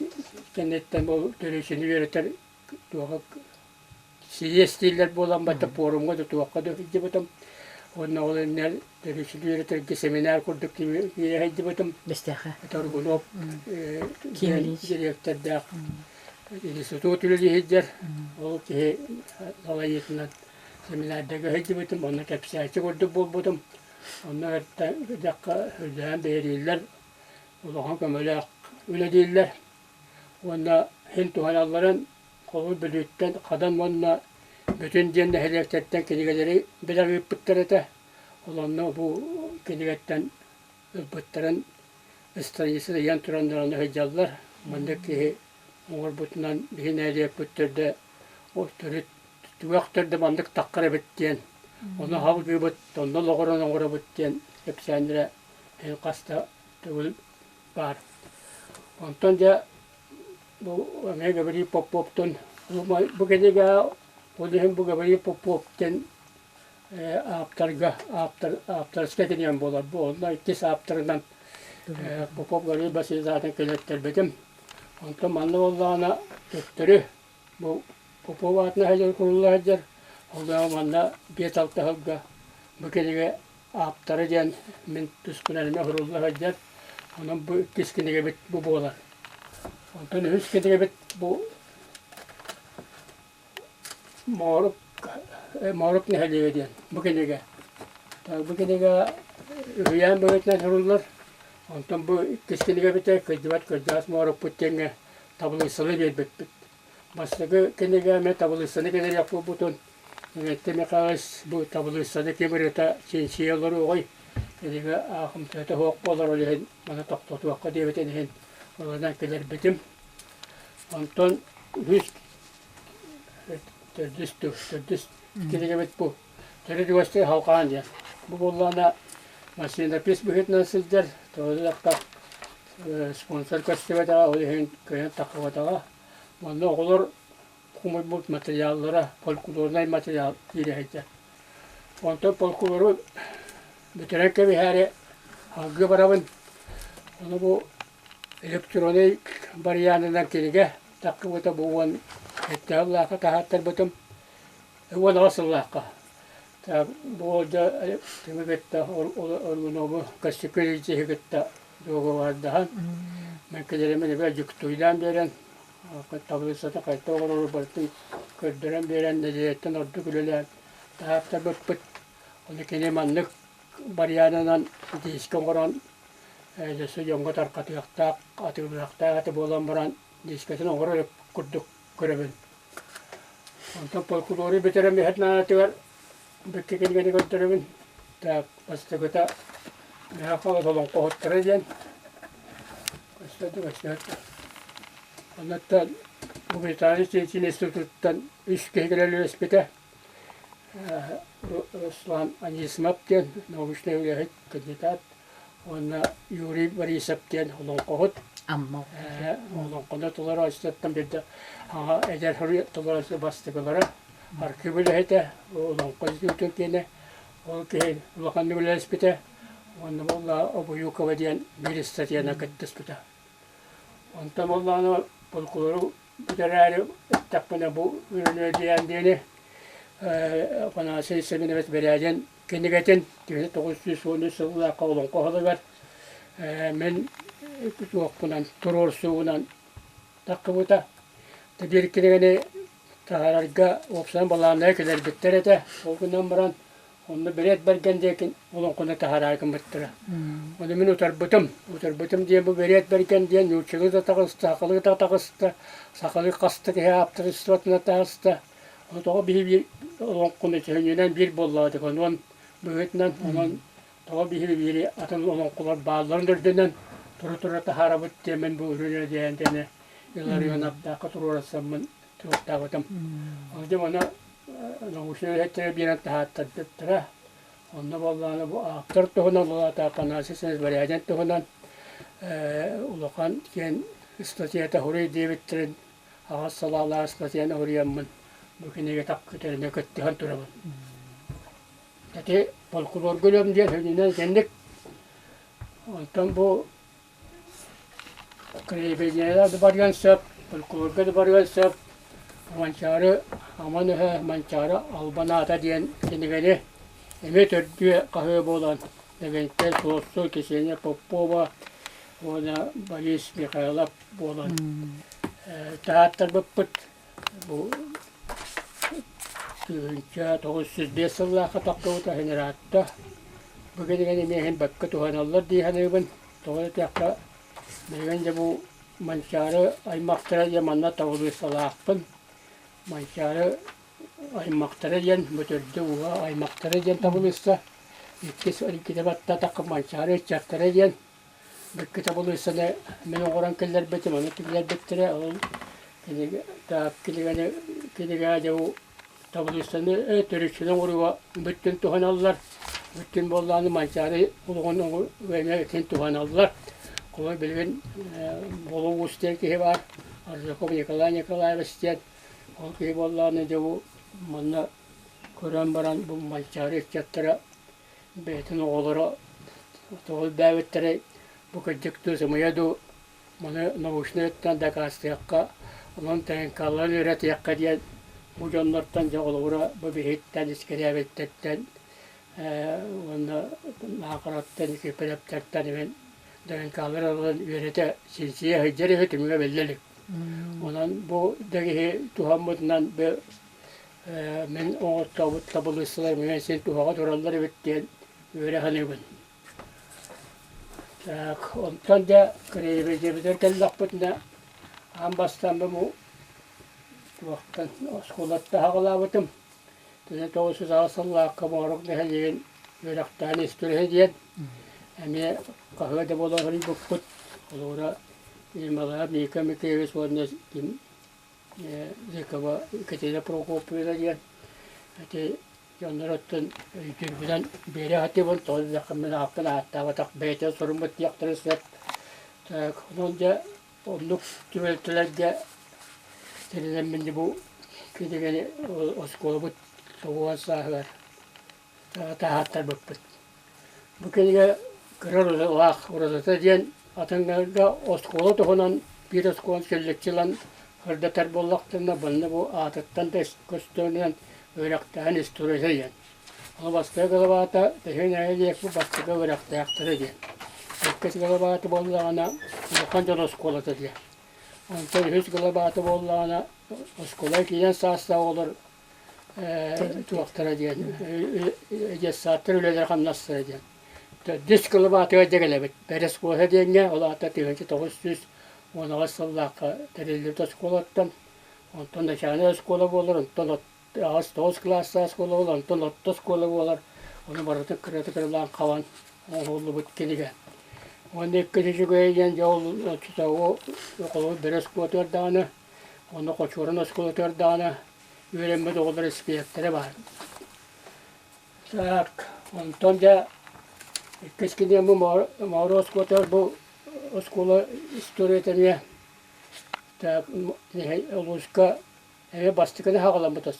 кэнниттэн бу төрүччүнү үөрэтэр туоха Сийиэс дииллэр буолан бачча пуорумҥа да туохха да сылдьыбытым. Уонна ол иннинэ төрүччүнү үөрэтэргэ семинар курдук киирэ сылдьыбытым. Бэстээхэ. Торгунов дириэктэрдээх институт үлэлии сылдьар. Ол киһи салайыытынан семинардарга сылдьыбытым. Онно кэпсээччи курдук буолбутум. Онно кытта үлэлээн биэрииллэр, улахан көмөлөөх үлэлииллэр. Уонна иһин туһаналларын Холобур, Бүлүүттэн Хадан уонна Бүтүн диэн нэһилиэктэртэн кинигэлэри бэлэх ыыппыттар этэ. Ол онно бу кинигэттэн ылбыттарын страница ыйан тураннар аны сылдьаллар. Маннык киһи оҥорбутунан биһи нэһилиэкпит төрдө төрүт түгэх төрдө маннык таххар эбит диэн ону салгыыбыт, онно олоҕуран оҥоробут диэн кэпсээннэрэ хас да төгүл баар. Онтон дьэ Бу эмиэ Гаврил Поповтан бу кинигэ ол иһин бу Гаврил Попов диэн ааптарга ааптар ааптарскай кинигэм буолар. Бу онно иккис ааптарынан Попов Гаврил Васильевич аатын киллэртэрбитим. Онтон манна буоллаҕына төттөрү бу Попов аатынан сылдьар курулла сылдьар. Ол манна биэс-алта сылга бу кинигэ ааптара диэн мин туспунан эмиэ сурулла сылдьар. Онон бу иккис кинигэбит бу буолар. Онтон үһүс кинигэбит бу Моорук Моорук нэһилиэгэ диэн бу кинигэ. Бу кинигэ үһүйээн быһыытынан суруллар. Онтон бу иккис кинигэбитэ Кырдьыбат кырдьаҕас Моорукпут диэҥҥэ табылыыссаны биэрбиппит. Бастакы кинигэ эмиэ табылыыссаны кэлэриэх буолбутун Эбэтэ Михайлович бу табылыыссаны ким ырыта чинчийэ олоруоҕуй, кинигэ аахымтыата суох буолар, ол иһин маны тохтотуохха диэбитин иһин ылынан кэлэрбитим. Онтон үһүс, төрдүс, төрдүс кинигэбит бу Төрүт үгэстэй халҕаан диэн. Бу буоллаҕына машинопись быһыытынан сылдьар, тоҕо диэтэххэ спонсор көрсүбэтэҕэ, ол иһин кыайан таххыбатаҕа. Манна оҕолор хомуйбут материаллара фольклорнай материал киирэ сылдьар. Онтон фольклору бүтэрэн кэбиһээри алгыы барабын. Ону бу электроннай барыйаанынан кинигэ таххыбыта бу 17 сыллаахха таһааттарбытым. 18 сыллаахха. Бу дьэ кими кытта Оргунову Костюковичиһы кытта дуогабардаһан, мен кэлэримин эбэ дьуктуйдаан биэрэн Табылыыссата хайта оҥорору барытын көрдөрөн биэрэн, нэдиэлэттэн ордук үлэлээн таһаартарбыппыт. Ону кини маннык барыйаанынан диискэ оҥорон, өссө дьоҥҥо тарҕатыахтаах, атыылыахтаах этэ буолан баран, диискэтин оҥорор илик курдук көрөбүн. Онтон фольклору бүтэрэн иһэр наадатыгар бүккэ кинигэни көрдөрөбүн. Так, бастакыта Михаил олоҥхоһуттара диэн. Көстө, көстө. Оннуттан гуманитарнай чинчийии институтуттан үс киһи кэлэн үлэлэспитэ. Руслан Анисимов диэн научнай үлэһит, кандидат уонна Юрий Борисов диэн олоҥхоһут. Амма. Олоҥхону толорооччуттан биирдэ аҕа эдэр толорооччу бастакылара архив үлэһитэ, олоҥхо институтун киэнэ. Ол киһи улаханнык үлэлэспитэ уонна буолла Обуюкова диэн биир ыстатыйаны кыттыспыта. Онтон буоллаҕына фольклору бүтэрээри эттэхпинэ бу Өрүнүөдүйээн диэни Афанасий Семенович Бэрээдин кинигэтин 1913 сыллаахха олоҥхо оһолугар мин туохпунан туруорсуубунан таххыбыта. Биир кинигэни таһаарарга уопсайынан балааннайа кэлэрбиттэр этэ. Ол гынан баран Онно Бэриэт Бэргэн диэки олоҥхону таһаараары гыммыттара. Ону мин утарбытым. Утарбытым диэн бу Бэриэт Бэргэн диэн нууччалыы да таҕыста, сахалыы да таҕыста, сахалыы хаста киһи ааптарыстыбатына таҕыста. Ону тоҕо биһи олоҥхону төһөнньүнэн биир буоллаҕа онон быһыытынан онон тоҕо биһи биири атын олоҥхолор баалларын үрдүнэн тура-тура таһаарабыт диэммин бу үрүнэ диэн диэни Илларионовтаахха туруорсаммын туруктаабытым. Ол дьэ ону научнай үлэһиттэрэ биэрэн таһааттарбыттара. Онно буоллаҕына бу ааптар туһунан, ол аата Афанасий Сенсбарядин туһунан улахан киэн ыстатыйата суруй диэбиттэрин аҕыс салаалаах ыстатыйаны суруйаммын бу кинигэ тапкытарына кыттыһан турабын. Ити фольклорга өлөм диэн сүнньүнэн итинник. Онтон бу Краеведениеҕа да барыан сөп, фольклорга да барыан сөп. Манчаары Аман өһө, Манчаары Албан аата диэн кинигэни эмиэ төрдүө хаһыа буолан Лэгэнтэй Суоссу, Ксения Попова уонна Борис Михайлов буолан таһааттарбыппыт. Бу 1905 сыллаахха тахсыбыта ыраатта. Бу кинигэни эмиэ иһин бакка туһаналлар дии саныыбын. Тоҕо диэтэххэ, билигин дьэ бу Манчаары аймахтара диэн манна табылыыссалаахпын. Манчаары аймахтара диэн бу төрдө ууһа аймахтара диэн табылыысса. Иккис иккитэ баттаатахха Манчаары ыччаттара диэн Икки табылыыссаны мин оҥорон киллэрбитим, ону киллэрбиттэрэ. Ол кинигэ так кинигэни кинигэ дьэ табылыыссаны төрүччүнү оҥорууга бүттүн туһаналлар. Бүттүн буоллаҕына Манчаары олоҕун эмиэ итин туһаналлар. Холобур билигин Боло Уус диэн киһи баар, Аржаков Николай Николаевич диэн. Ол киһи буоллаҕына дьэ бу манна көрөн баран бу Манчаары ыччаттара бэйэтин оҕолоро тоҕо элбээбиттэрэй, бу кырдьык дуу, сымыйа дуу, маны научнай өттүнэн дакаастыахха, онон ТНК-ларын үөрэтиэххэ диэн бу дьоннортон дьэ холобура бу биһиттэн, искирээбиттэртэн уонна Наахараттан, Киприэптэртэн эбэн ДНК-лары ылан үөрэтэ чинчийэ сылдьар үһү түмүгэ биллэ илик. Онон бу да киһи туһаммытынан Мин оҥортообут табылыыссалар миҥэ син туһаҕа тураллар эбит диэн үөрэ саныыбын. Так, онтон дьэ краеведениебытыгар кэллэхпитинэ, аан бастаан бу туохтан оскуолаттан саҕалаабытым. 1908 сыллаахха Моорук нэһилиэгин үөрэхтээн история диэн эмиэ хаһыа да буола суруйбуппут. Холобура, Ермолаев Ника Михайлович уонна Зыкова Екатерина Прокопьевна диэн ити дьоннор оттон өйдүүрбүнэн биэрэ сатыыбын, тоҕо диэтэххэ мин ааппын ааттаабатах бэйэтэ суруммут диэхтэрин сөп. Так, онон дьэ оннук түбэлтэлэргэ тэринэммин бу кинигэни оскуолабыт 90 сааһыгар таһааттарбыппыт. Бу кинигэ кыра уратылаах. Уратыта диэн атыҥҥарга оскуола туһунан биир оскуоланы кэллэччи ылан сырдатар буоллахтарына, манна бу аатыттан да көстөрүнэн үөрэхтээһин историята диэн. Ону бастакы главата Тэһиин нэһилиэк бу бастакы үөрэхтээхтэрэ диэн. Иккис главата буоллаҕына улахан дьон оскуолата диэн. Онтон үһүс главата буоллаҕына оскуола киирэн саастаах оҕолор туохтара диэн детсадтар үлэлэрэ-хамнастара диэн төрдүс кылабаатыгар дьэгэлэбит Бэрэскуоса диэҥҥэ ол аата 1918 сыллаахха тэриллибит оскуолаттан онтон начальнай оскуола буолар онтон аҕыс тоҕус кылаастаах оскуола буолар онтон орто оскуола буолар ону барытын кыратык ырылаан хабан оҥоһуллубут кинигэ. Уонна иккис үчүгэйэ диэн дьэ ол оччотооҕу холобур бөрө оскуолатыгар даҕаны, уонна Хочуорун оскуолатыгар даҕаны үөрэммит оҕолор испииһэктэрэ баар. Так, онтон дьэ иккис кинигэм бу Моору оскуолатыгар бу оскуола историята эмиэ так улууска эмиэ бастакыны хаҕаламмыт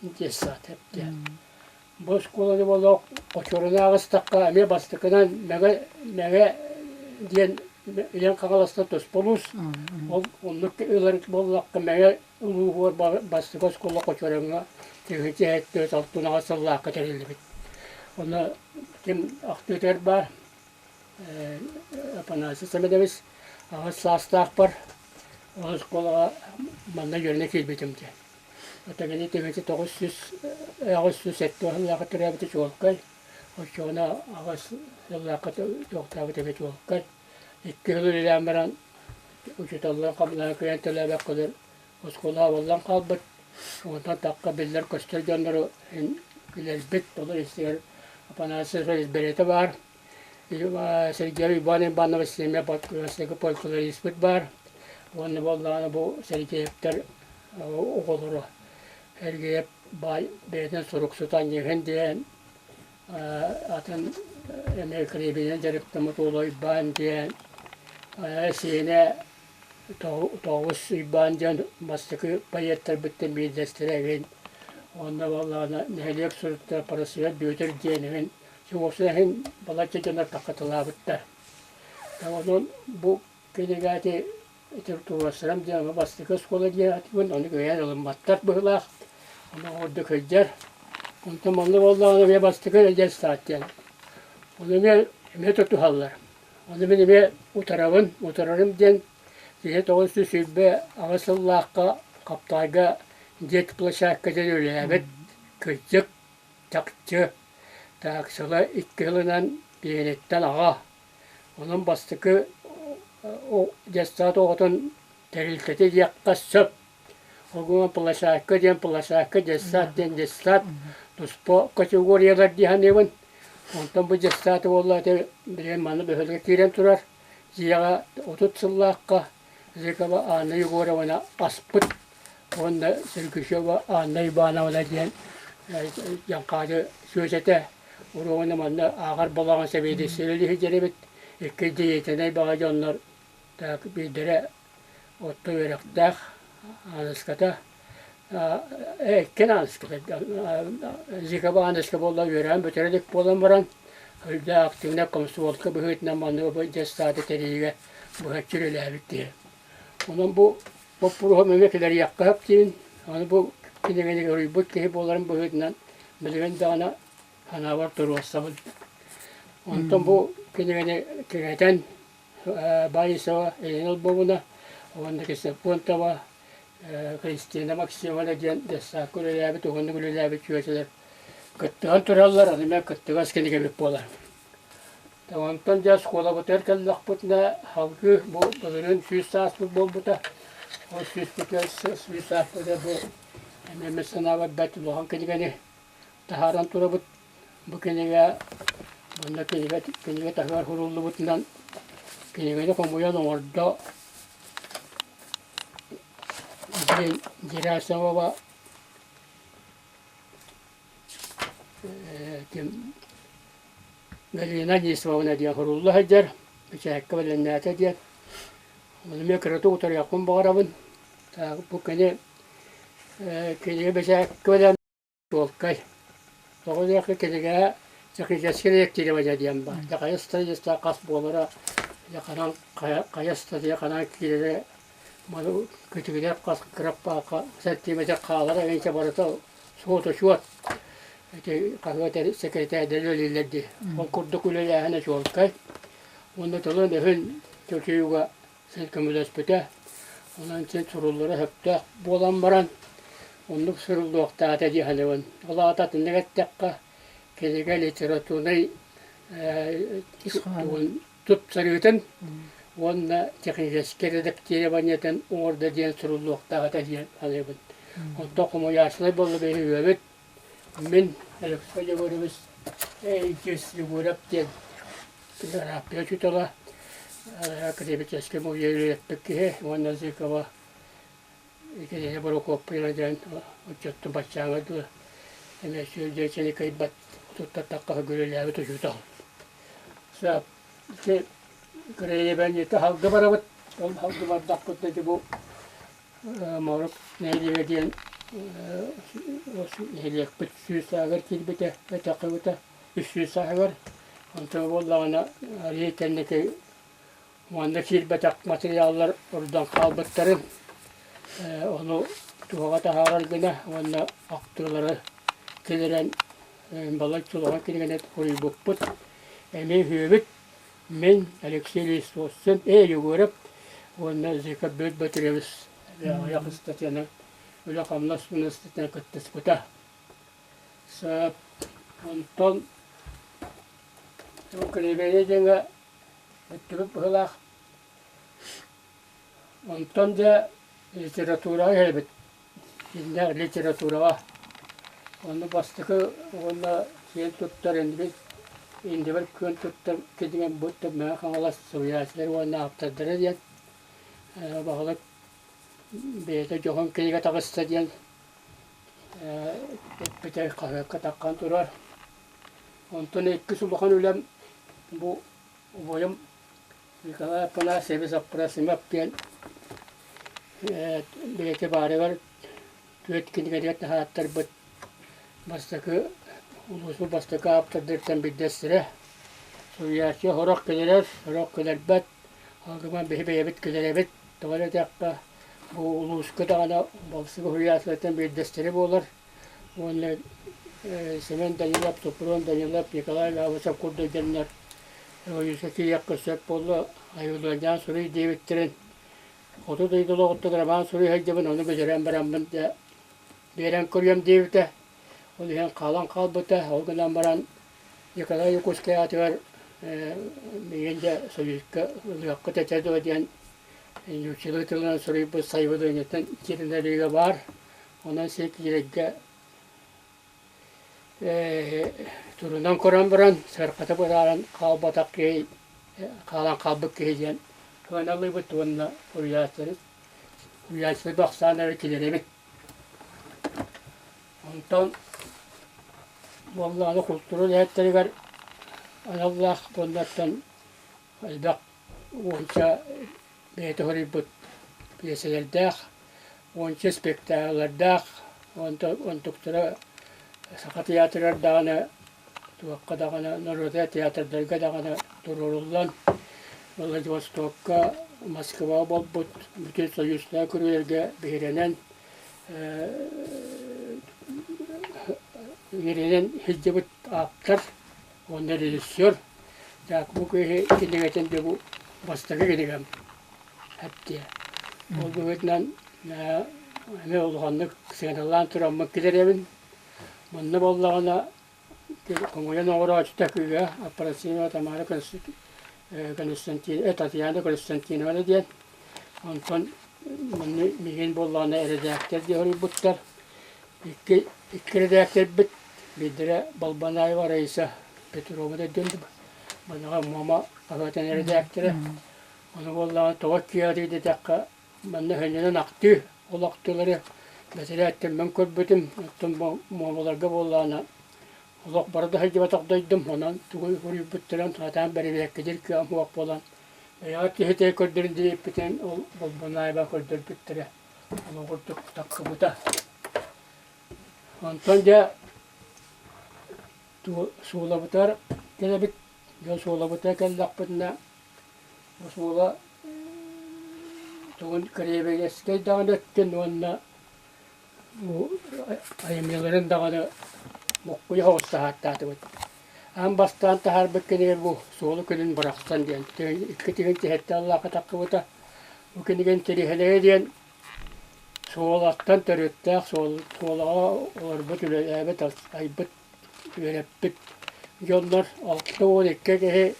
детсад эбит. Бу оскуоланы буолуох Хочуоруну ааҕыстахха эмиэ бастакынан Мэҥэ Мэҥэ диэн Илин Хаҥаластан туспа улуус. Ол оннук ылар буоллахха Мэҥэ улууһугар бастакы оскуола Хочуоруҥҥа 1776 сыллаахха тэриллибит. Онно ким ахтыытыгар баар Афанасий Семенович аҕыс саастаахпар ол оскуолаҕа манна үөрэнэ киирбитим диэн. Оттон 1970 сыллаахха төрөөбүтэ чуолкай. Оччоҕуна аҕыс сыллаахха туохтаабыт эмэ чуолкай. Икки сыл үлэлээн баран учууталлар хамнаһа кыайан төлөөбөккөлөр оскуола ааллан хаалбыт. Онтон тахха биллэр-көстөр дьоннору билэрбит. Олор истигэр Афанасий Ефимович бэйэтэ баар. Сергей Иван Иванович семья фольклориспыт баар. Уонна буоллаҕына бу Сергеевтэр оҕолоро Сергеев баай бэйэтин суруксута Анньыһын диэн атын эмиэ кирибинэн дьарыктаммыт уола Уйбаан диэн сиэнэ Тоҕус Уйбаан диэн бастакы поэттарбыттан биирдэстэрэ эбин уонна буоллаҕына нэһилиэк суруктара Парасыйа Бүөтүр диэн эбин уопсайа иһин балачча дьоннор таххатылаабыттар. Онон бу кинигэти ити туруорсарым диэн бастакы оскуола диэн ону кыайан ылымматтар быһыылаах. Ону ордук сылдьар. Онтон манна буоллаҕына эмиэ бастакы детсад диэн. Ону эмиэ эмиэ тутуһаллар. Ону мин эмиэ утарабын. Утарарым диэн киһи 928 сыллаахха Хаптаайга детплощадка диэн үлэлээбит кырдьык чахчы так сыла икки сылынан биэриттэн аҕа Онон бастакы детсад оҕотун тэрилтэтэ диэххэ сөп. Ол гынан площадка диэн площадка, детсад диэн детсад туспа категориялар дии саныыбын. Онтон бу детсад буолла ити билигин манна бөһүөлэккэ киирэн турар. Дьиэҕэ 30 сыллаахха Зыкова Анна Егоровна аспыт уонна Сергучева Анна Ивановна диэн Дьаҥхаады сүөсэтэ Уруогуна манна ааҕар балаҕан сэбиэдиссэйэ сылдьар эбит. Икки деятельнай баҕа дьоннор так биирдэрэ отто үөрэхтээх Ааныската иккин Ааныската Зикова Ааныска буолла үөрэҕин бүтэрэ илик буолан баран үрдээх активнай комсомолка быһыытынан маннык бу детсады тэрийиигэ быһаччы үлэлээбит киһи. Онон бу боппуруоһу эмиэ килэриэххэ сөп диин. Аны бу кинигэни суруйбут киһи буоларын быһыытынан билигин даҕаны санаабар туруорсабын. Онтон бу кинигэни кэҥэтэн Борисова Елена Лбовна уонна Ксенофонтова Кристина Максимовна диэн детсадка үлэлээбит, уһуннук үлэлээбит чүөчэлэр кыттыһан тураллар, аны эмиэ кыттыгас кинигэбит буолар. Онтон дьэ оскуолабытыгар кэллэхпитинэ салгыы бу былырыын 100 сааспыт буолбута. Ол 100 сааспытыгар бу эмиэ санаабар бэрт улахан кинигэни таһааран турабыт. Бу кинигэ манна кинигэ, кинигэ таһыгар суруллубутунан кинигэни хомуйан оҥордо Герасимова ким Галина Анисимовна диэн сурулла сылдьар, бэчээккэ бэлэмнээтэ диэн. Ону эмиэ кыратык утарыахпын баҕарабын. Бу кини кинигэ бэчээккэ бэлэм Чуолкай. Тоҕо диэххэ кинигэҕэ техническэй редактирование диэн баар. Дьэ хайа страница хас буолара, дьэ ханан хайа, хайа статья ханан киирэрэ, маны кытыгынар хас кыраппаахха сантиметр хаалара эҥин барыта суот-учуот. Ити хаһыат сэкирэтээрдэр үлэлииллэр дии. Ол курдук үлэлээһинэ чуолкай. Уонна тылын-өһүн чочуйууга син көмөлөспүтэ. Онон син суруллара сөптөөх буолан баран, оннук суруллуохтаах этэ дии саныыбын. Ол аата атыннык эттэххэ, кинигэ литературнай тупсарыытын уонна техническэй редактированиетын оҥордо диэн суруллуохтаах этэ диэн саныыбын. Онтон хомуйааччылар буолла биһиги үөбүт. Мин Алексей Егорович Егоров диэн география учуутала. Академическай музей үлэлэппит киһи уонна Зыкова Екатерина Прокопьевна диэн отчуттун баччааҥҥа дылы эмиэ сүөрдүөчэни кыайбат туттартахха үлэлээбит учуутал. Ити Кыраебанньыта халга барабыт. Ол халга бардахпытына ити бу Морук нэһилиэгэ диэн нэһилиэкпит 100 сааһыгар киирбитэ, өтөххүбүтэ 300 сааһыгар. Онтон буоллаҕына арыый кэнники манна киирбэтэх материаллар ордон хаалбыттарын ону туһаҕа таһаарар гына уонна ахтыылары киллэрэн балай чулаҕа кинигэни суруйбуппут. Эмиэ үһүөбүт. Мин, Алексей Лисовцин, Егоров уонна Зика Бүт Бөтүрүөбүс аҕыйах ыстатыйаны үлэ-хамнас министртэн кыттыспыта. Онтон Кривее диэҥҥэ бүттүбүт быһыылаах. Онтон дьэ литератураҕа иһэбит. Иннэ литератураҕа. Онно бастакы уонна киэн туттар иннибит иннибэр күөн туттар кинигэм бу Мэҥэ Хаҥалас суруйааччылар уонна ааптардара диэн баһылык бэйэтэ дьоһун кинигэ таҕыста диэн эппитэ хаһыакка таххан турар. Онтон иккис улахан үлэм бу убайым Николай Афанасьевич Апросимов диэн бэйэтэ баарыгар түөрт кинигэтигэр таһааттарбыт бастакы улууспут бастакы ааптардарыттан биирдэстэрэ. Суруйааччы сорох кэлэрэр, сорох кэлэрбэт. Ол гынан биһи бэйэбит кэлэрэбит. Тоҕо диэтэххэ, бу улууска даҕаны балсыга суруйааччылартан биирдэстэрэ буолар. Уонна Семен Данилов, Сопрун Данилов, Николай Габышев курдук дьоннор ойууска киириэххэ сөп буолла, айыллыанньаан суруй диэбиттэрин хоту дойду олоҕуттан роман суруй сылдьабын, ону бүтэрэн бараммын дьэ биэрэн көрүөм диэбитэ. Ол иһэн хаалан хаалбыта. Ол гынан баран Николай Якутскай аатыгар миигин дьэ Союзка ылыаххыт этэ дуо диэн нууччалыы тылынан суруйбут сайабылыанньатын кииринэриигэ баар. Онон сир киирэргэ турунан көрөн баран, сыарҕата бытааран хаалбатах киһи, хаалан хаалбыт киһи диэн сыаналыыбыт уонна уруйааччылары уруйааччылары ахсааннары киллэрэбит. Онтон буоллаҕына култуура үлэһиттэригэр аналлаах пуондаттан элбэх уонча бэйэтэ суруйбут пьесэлэрдээх, уонча спектакллардаах, онтуктара Саха театрыгар даҕаны, туохха даҕаны, норуотунай театрдарга даҕаны туруоруллан, Владивостокка, Москваҕа буолбут бүтүн Союзтаах көрүүлэргэ биһирэнэн, биһирэнэн сылдьыбыт ааптар уонна режиссер. Так, бу киһи кинигэтин дьэ бу бастакы кинигэм эптиэ. Ол быһыытынан эмиэ улаханнык сыаналаан тураммын килэрэбин. Манна буоллаҕына хомуйан оҥорооччута кыыһа Апрасимова Тамара Константин, Татьяна Константиновна диэн. Онтон манна миигин буоллаҕына эрэдээктэр диэн суруйбуттар. Икки, икки эрэдээктэрбит биирдэрэ Балбанаева Раиса Петровна диэн Маныаха Муома хаһыатын эрэдээктэрэ. Ону буоллаҕына тоҕо киэһэтий диэтэххэ, манна өһөннөнөн ахтыы, ол ахтыылары бэсэрээттэммин көрбүтүм. Оттон бу Муомаларга буоллаҕына олох бары да сылдьыбатах дойдум, онон тугу суруйбуттарын сатаан бэрэбиэркэлиир кыаҕым суох буолан, бэйэҕэ киһитэ көрдөрүн диэбиппитин ол Болбунаева көрдөрбүттэрэ. Ол курдук тахсыбыта. Онтон дьэ Суолабытыгар кэлэбит, дьон суолабытыгар кэллэхпитинэ, бу суола тугун Кривенецкэй даҕаны өттүн уонна бу айымньыларын даҕаны буккуйа соҕус таһааттаатыбыт. Аан бастаан таһаарбыт кинигэ бу «Суолу күнүн бырахсан» диэн икки тыһыынча сэттэ сыллаахха тахсыбыта. Бу кинигэ интэриэһинэйэ диэн Суолаттан төрүттээх суолаҕа олорбут, үлэлээбит, айбыт, үөрэппит дьоннор 62 киһи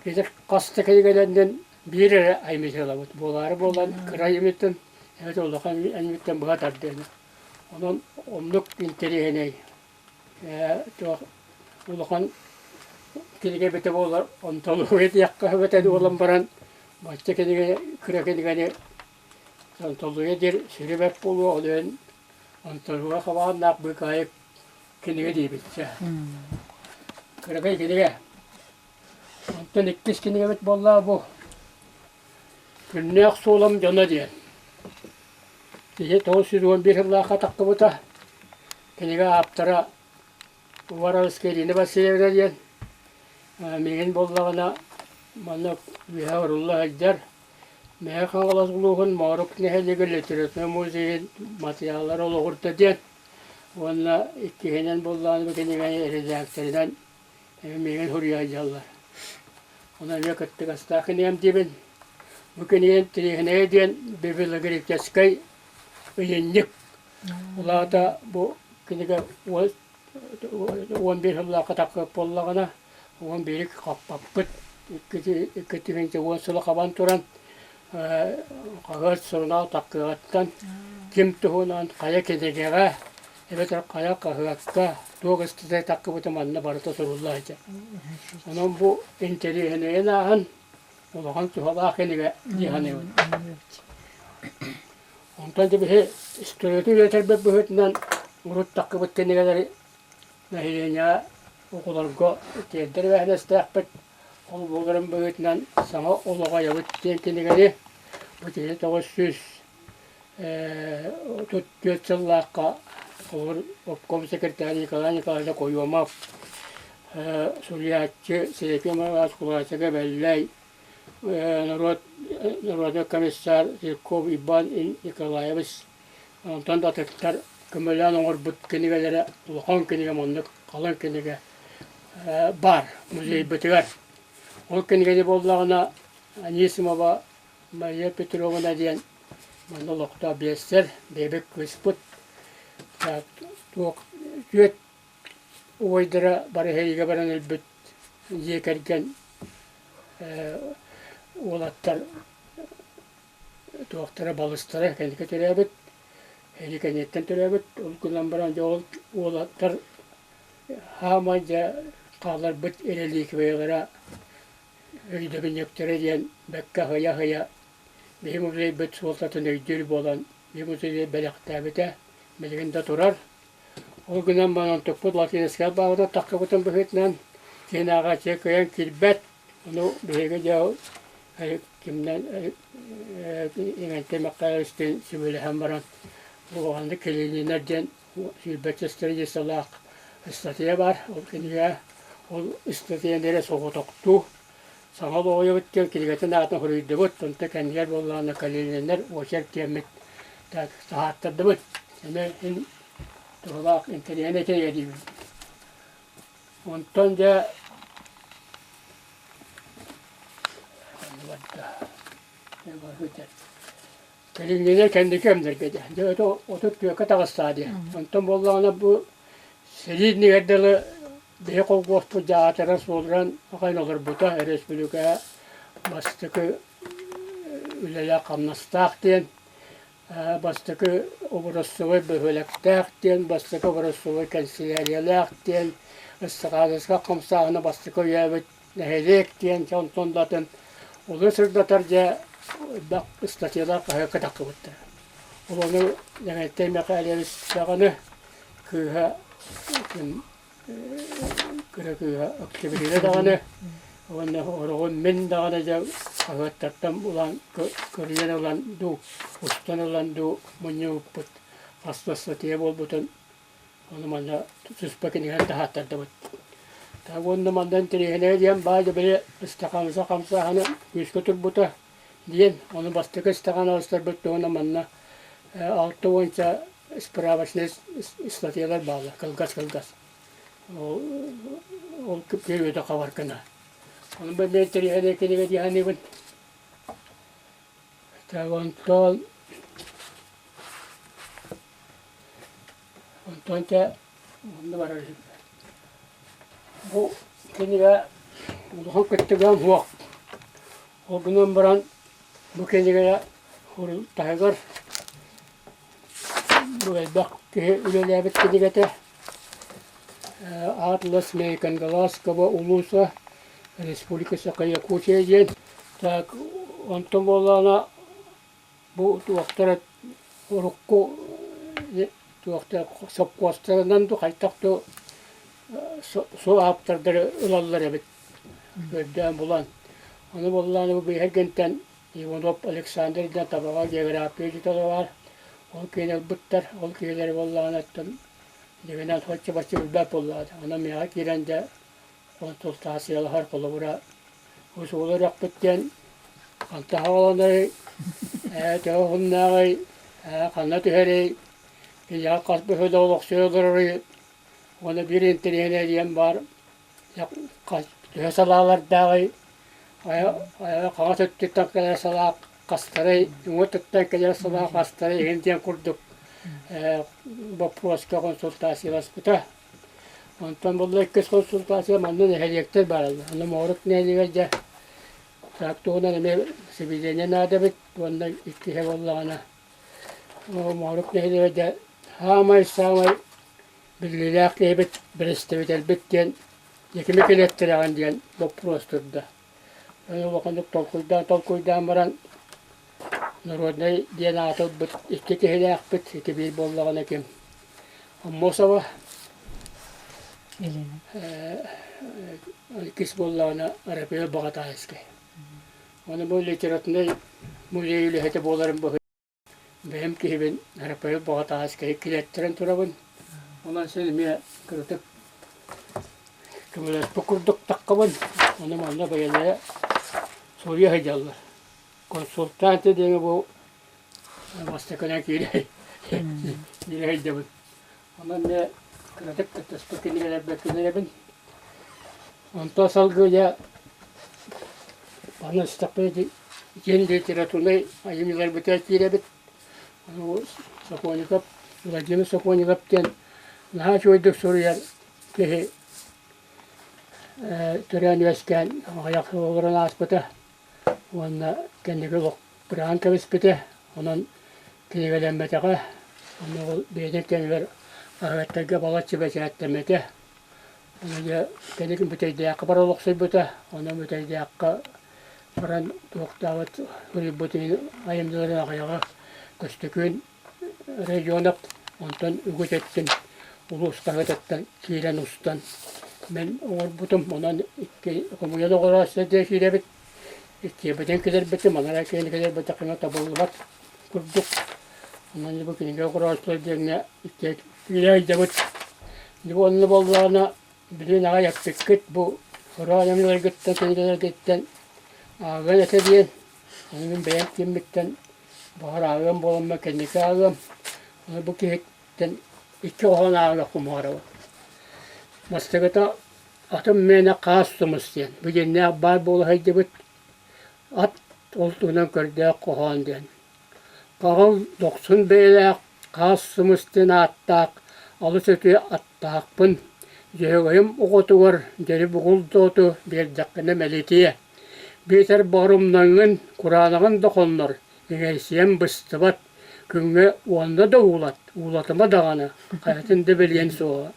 ити хас да кинигэлэринэн биир эрэ аймыһыылабыт. Буолаары буолан кыра айымньыттан эбэтэр улахан айымньыттан быһа тардыаны. Онон оннук интэриэһинэй туох улахан кинигэ эбитэ буоллар, онтология диэххэ сөп этэ буолан баран, бачча кинигэ, кыра кинигэни онтология диир сүрү бэрт буолуо, ол иһин онтология хабааннаах быыкаайык кинигэ диэбит чэ. Кыракый кинигэ. Онтон иккис кинигэбит буолла бу Күннээх суолам дьоно диэн. Киһи 911 сыллаахха тахсыбыта. Кинигэ ааптара Уваровская Ирина Васильевна диэн. Миигин буоллаҕына манна үөһэ урулла сылдьар. Мэҥэ Хаҥалас улууһун Моорук нэһилиэгин литературнай музейын матырыйааллара олоҕурда диэн уонна иккиһинэн буоллаҕына бу кинигэни эрэдээктэринэн миигин суруйа сылдьаллар. Онон эмиэ кыттыгастаах кинигэм диибин. Бу кинигэм интэриэһинэйэ диэн библиографическай ыйынньык. Ол аата бу кинигэ 11 сыллаахха тахсыбыт буоллаҕына, 11 хаппаппыт. 2010 сылы хабан туран хаһыат, сурунаал тахсыаҕыттан ким туһунан хайа кинигэҕэ эбэтэр хайа хаһыакка туох ыстатыйа тахсыбыта манна барыта сурулла сылдьар. Онон бу интэриэһинэйин ааһан улахан туһалаах кинигэ дии саныыбын. Онтон дьэ биһи историятын үөрэтэрбит быһыытынан урут тахсыбыт кинигэлэри нэһилиэнньэҕэ оҕолорго тиэрдэр эбээһинэстээхпит. Ол буоларын быһыытынан саҥа олоҕу айабыт диэн кинигэни бу 1934 сыллаахха холобур обком секретарь Николай Николаевич Окоемов, суруйааччы Серафим Иванович Кулачева-Бэллэй, норуот народный комиссар Жирков Иван Николаевич онтон да атыттар көмөлөөн оҥорбут кинигэлэрэ улахан кинигэ маннык халыҥ кинигэ баар музейбытыгар. Ол кинигэни буоллаҕына Анисимова Мария Петровна диэн манна олохтоох биэссэр, бэйэбит кыыспыт туох түөрт убайдара бары эһиигэ баран өлбүт дьиэ кэргэн уолаттар туохтара балыстара кэнники төрөөбүт, эһиги кэнниттэн төрөөбүт, ол гынан баран дьэ ол уолаттар хаамай дьэ хаалларбыт реликвиялара өйдөбүнньүктэрэ диэн бэккэ аһыйа-аһыйа биһи музейбыт суолтатын өйдүүр буолан биһи музейы бэлэхтээбитэ билигин да турар. Ол гынан баран онтукпут латинскай баабыта тахсыбытын быһыытынан киһи ааҕааччы кыайан киирбэт. Ону биһиги дьэ кимнэн Игнатий Михайловичтыын сүбэлэһэн баран улаханнык кэлиининэр диэн сүүрбэччэ страницалаах ыстатыйа баар. Ол кинигэ ол ыстатыйаны эрэ соҕотохтуу саҥа олоҕуйабыт диэн кинигэтин аатын суруйдубут. Онто кэннигэр буоллаҕына Калининнар очерк диэммит так таһааттардыбыт. Эмиэ ин туһалаах интэриэһинэй кинигэ диибин. Онтон дьэ Кэлиҥҥинэн кэнники кэмнэргэ дьэ, дьэ 34-кэ таҕыстаа диэн. Онтон буоллаҕына бу сэрии иннигэр дылы биһи холкуоспут дьаатыран-суолуран аҕай олорбута өрөспүүбүлүкэ бастакы үлэлээх-хамнастаах диэн, бастакы образцовай бөһүөлэктээх диэн, бастакы образцовай кэнсилээрийэлээх диэн, ыстакааныска хамсааһына бастакы өйөөбүт нэһилиэк диэн онтон да атын олус сырдатар дьэ элбэх ыстатыйалар хаһыакка тахсыбыттара. Ол ону Лэгэнтэй Михайлович даҕаны кыыһа кыра кыыһа Октябрина даҕаны уонна ороҕун мин даҕаны дьэ хаһыаттартан булан көрүйэн ылан дуу устан ылан дуу мунньубуппут хас да ыстатыйа буолбутун Ону манна туспа кинигэни таһааттардыбыт. Уонна манна интэриэһинэйэ диэн баай да били ыстакаанса хамсааһына күүскэ турбута диэн, ону бастакы ыстакаан алыстарбыт туһунан манна 60 справочнай ыстатыйалар бааллар, кылгас-кылгас. Ол периода хабар гына. Ону бу интэриэһинэй кинигэ дии саныыбын. Так онтон Онтон дьэ онно барар үһү. Бу кинигэ улахан кыттыгам суох. Ол гынан баран бу кинигэ таһыгар бу элбэх киһи үлэлээбит кинигэтэ Атлас Мейконгаласкова улууса. Республика Саха-Якутия диэн. Так онтон буоллаҕына бу туохтара урукку туохтар сопхуостарынан ду хайдах ду су ааптардары ылаллар эбит көрдөөн булан. Ону буоллаҕына бу Биһэргэнтэн Иванов Александр диэн Табаҕа география учуутала баар. Ол киһини ылбыттар. Ол киһилэри буоллаҕына оттон дьиҥинэн соччо-бачча билбэт буоллаҕа. Онон миэхэ киирэн дьэ консультациялаһар холобура усуолу үрэхпит диэн ханта хааланарый, ээ төһө уһуннааҕый, ээ ханна түһэрий, киниэхэ хас быһыыда олохсуйа олорорый уонна биир интэриэһинэй диэн баар төһө салаалардааҕый, хаҥас өттүттэн кэлэр салаа хастарый, уҥа өттүттэн кэлэр салаа хастарый иһин диэн курдук боппуруоска консультацияласпыта. Онтон буолла иккис консультация манна нэһилиэктэр баараллар. Онно Моорук нэһилиэгэр дьэ так туһунан эмиэ сибидиэнньэ наада эбит уонна иккиһэ буоллаҕына Моорук нэһилиэгэр дьэ саамай-саамай биллиилээх киһибит, бэрэстэбиитэлбит диэн Якими кэлиэттэрэҕин диэн боппуруос турда. Аны улаханнык толкуйдаан-толкуйдаан баран народнай диэн ааты ылбыт икки киһилээхпит, ити биир буоллаҕына ким Аммосова, иккис буоллаҕына Арапиа Баҕатаайыскай. Аны бу литературнай музей үлэһитэ буоларым быһыытынан Бэйэм киһибин Арапайы Баҕатааскайы килэттэрэн турабын. Онон син эмиэ кыратык көмөлөспүт курдук таххабын. Ону манна бэйэлэрэ суруйа сылдьаллар. Консультант диэҥи бу бастакынан киирэ киирэ сылдьабын. Онон эмиэ кыратык кыттыспыт кинигэлэрбэр киллэрэбин. Онтон салгыы дьэ аны истэхпинэ дьиэн литературнай айымньыларбытыгар киирэбит. Сокольников, Владимир Сокольников диэн наһаа үчүгэйдик суруйар киһи төрөөн үөскээн аҕыйах сыл олорон ааспыта уонна кэнники олох быраҕан кэбиспитэ. Онон кинигэлэммэтэҕэ. Онно ол бэйэтин кэмигэр хаһыаттарга балачча бэчээттэммитэ. Дьэ, кэнники Бүтэйдээххэ бара олохсуйбута. Онон Бүтэйдээххэ баран туохтаабыт суруйбут айымньыларын аҕыйаҕа Көстөкүүн Родионов, онтон үгүс өттүн улуус хаһыатыттан киирэн устан мин оҥорбутум. Онон икки хомуйан оҕорооччу диэн киирэбит. Иккиэбитин кэлэрбитим, анараа киһини кэлэрбэтэххинэ табыллыбат курдук. Онон бу кинигэ оҕорооччулар диэҥҥэ икки киирэ сылдьабыт. Дьэ онно буоллаҕына билигин аҕай эппиккит бу хороон айымньыларгыттан, кинигэлэргиттэн ааҕыан этэ диэн. Ону мин бэйэм кииммиттэн баҕар ааҕыам буоламмын кэнники ааҕыам. Ону бу киһиттэн икки хоһоон ааҕыахпын баҕарабын. Бастакыта Атым мээнэ хаас тумус диэн. Бу дьиҥнээх баар буола сылдьыбыт ат ол туһунан көрдөөх хоһоон диэн. Хаҕыл дохсун бэйэлээх хаас сымыс диэн ааттаах алыс үтүө аттаахпын. Дьөһөгөйүм оҕотугар дьэри бугул да оту биэрдэххинэ мэлитиэ. Биитэр боорумнаҥҥын, кураанаҕын да хоннор, иҥэйсийэн быстыбат, күҥҥэ уонна да уулат, уулатыма даҕаны, хайатын да билиэн суоҕа.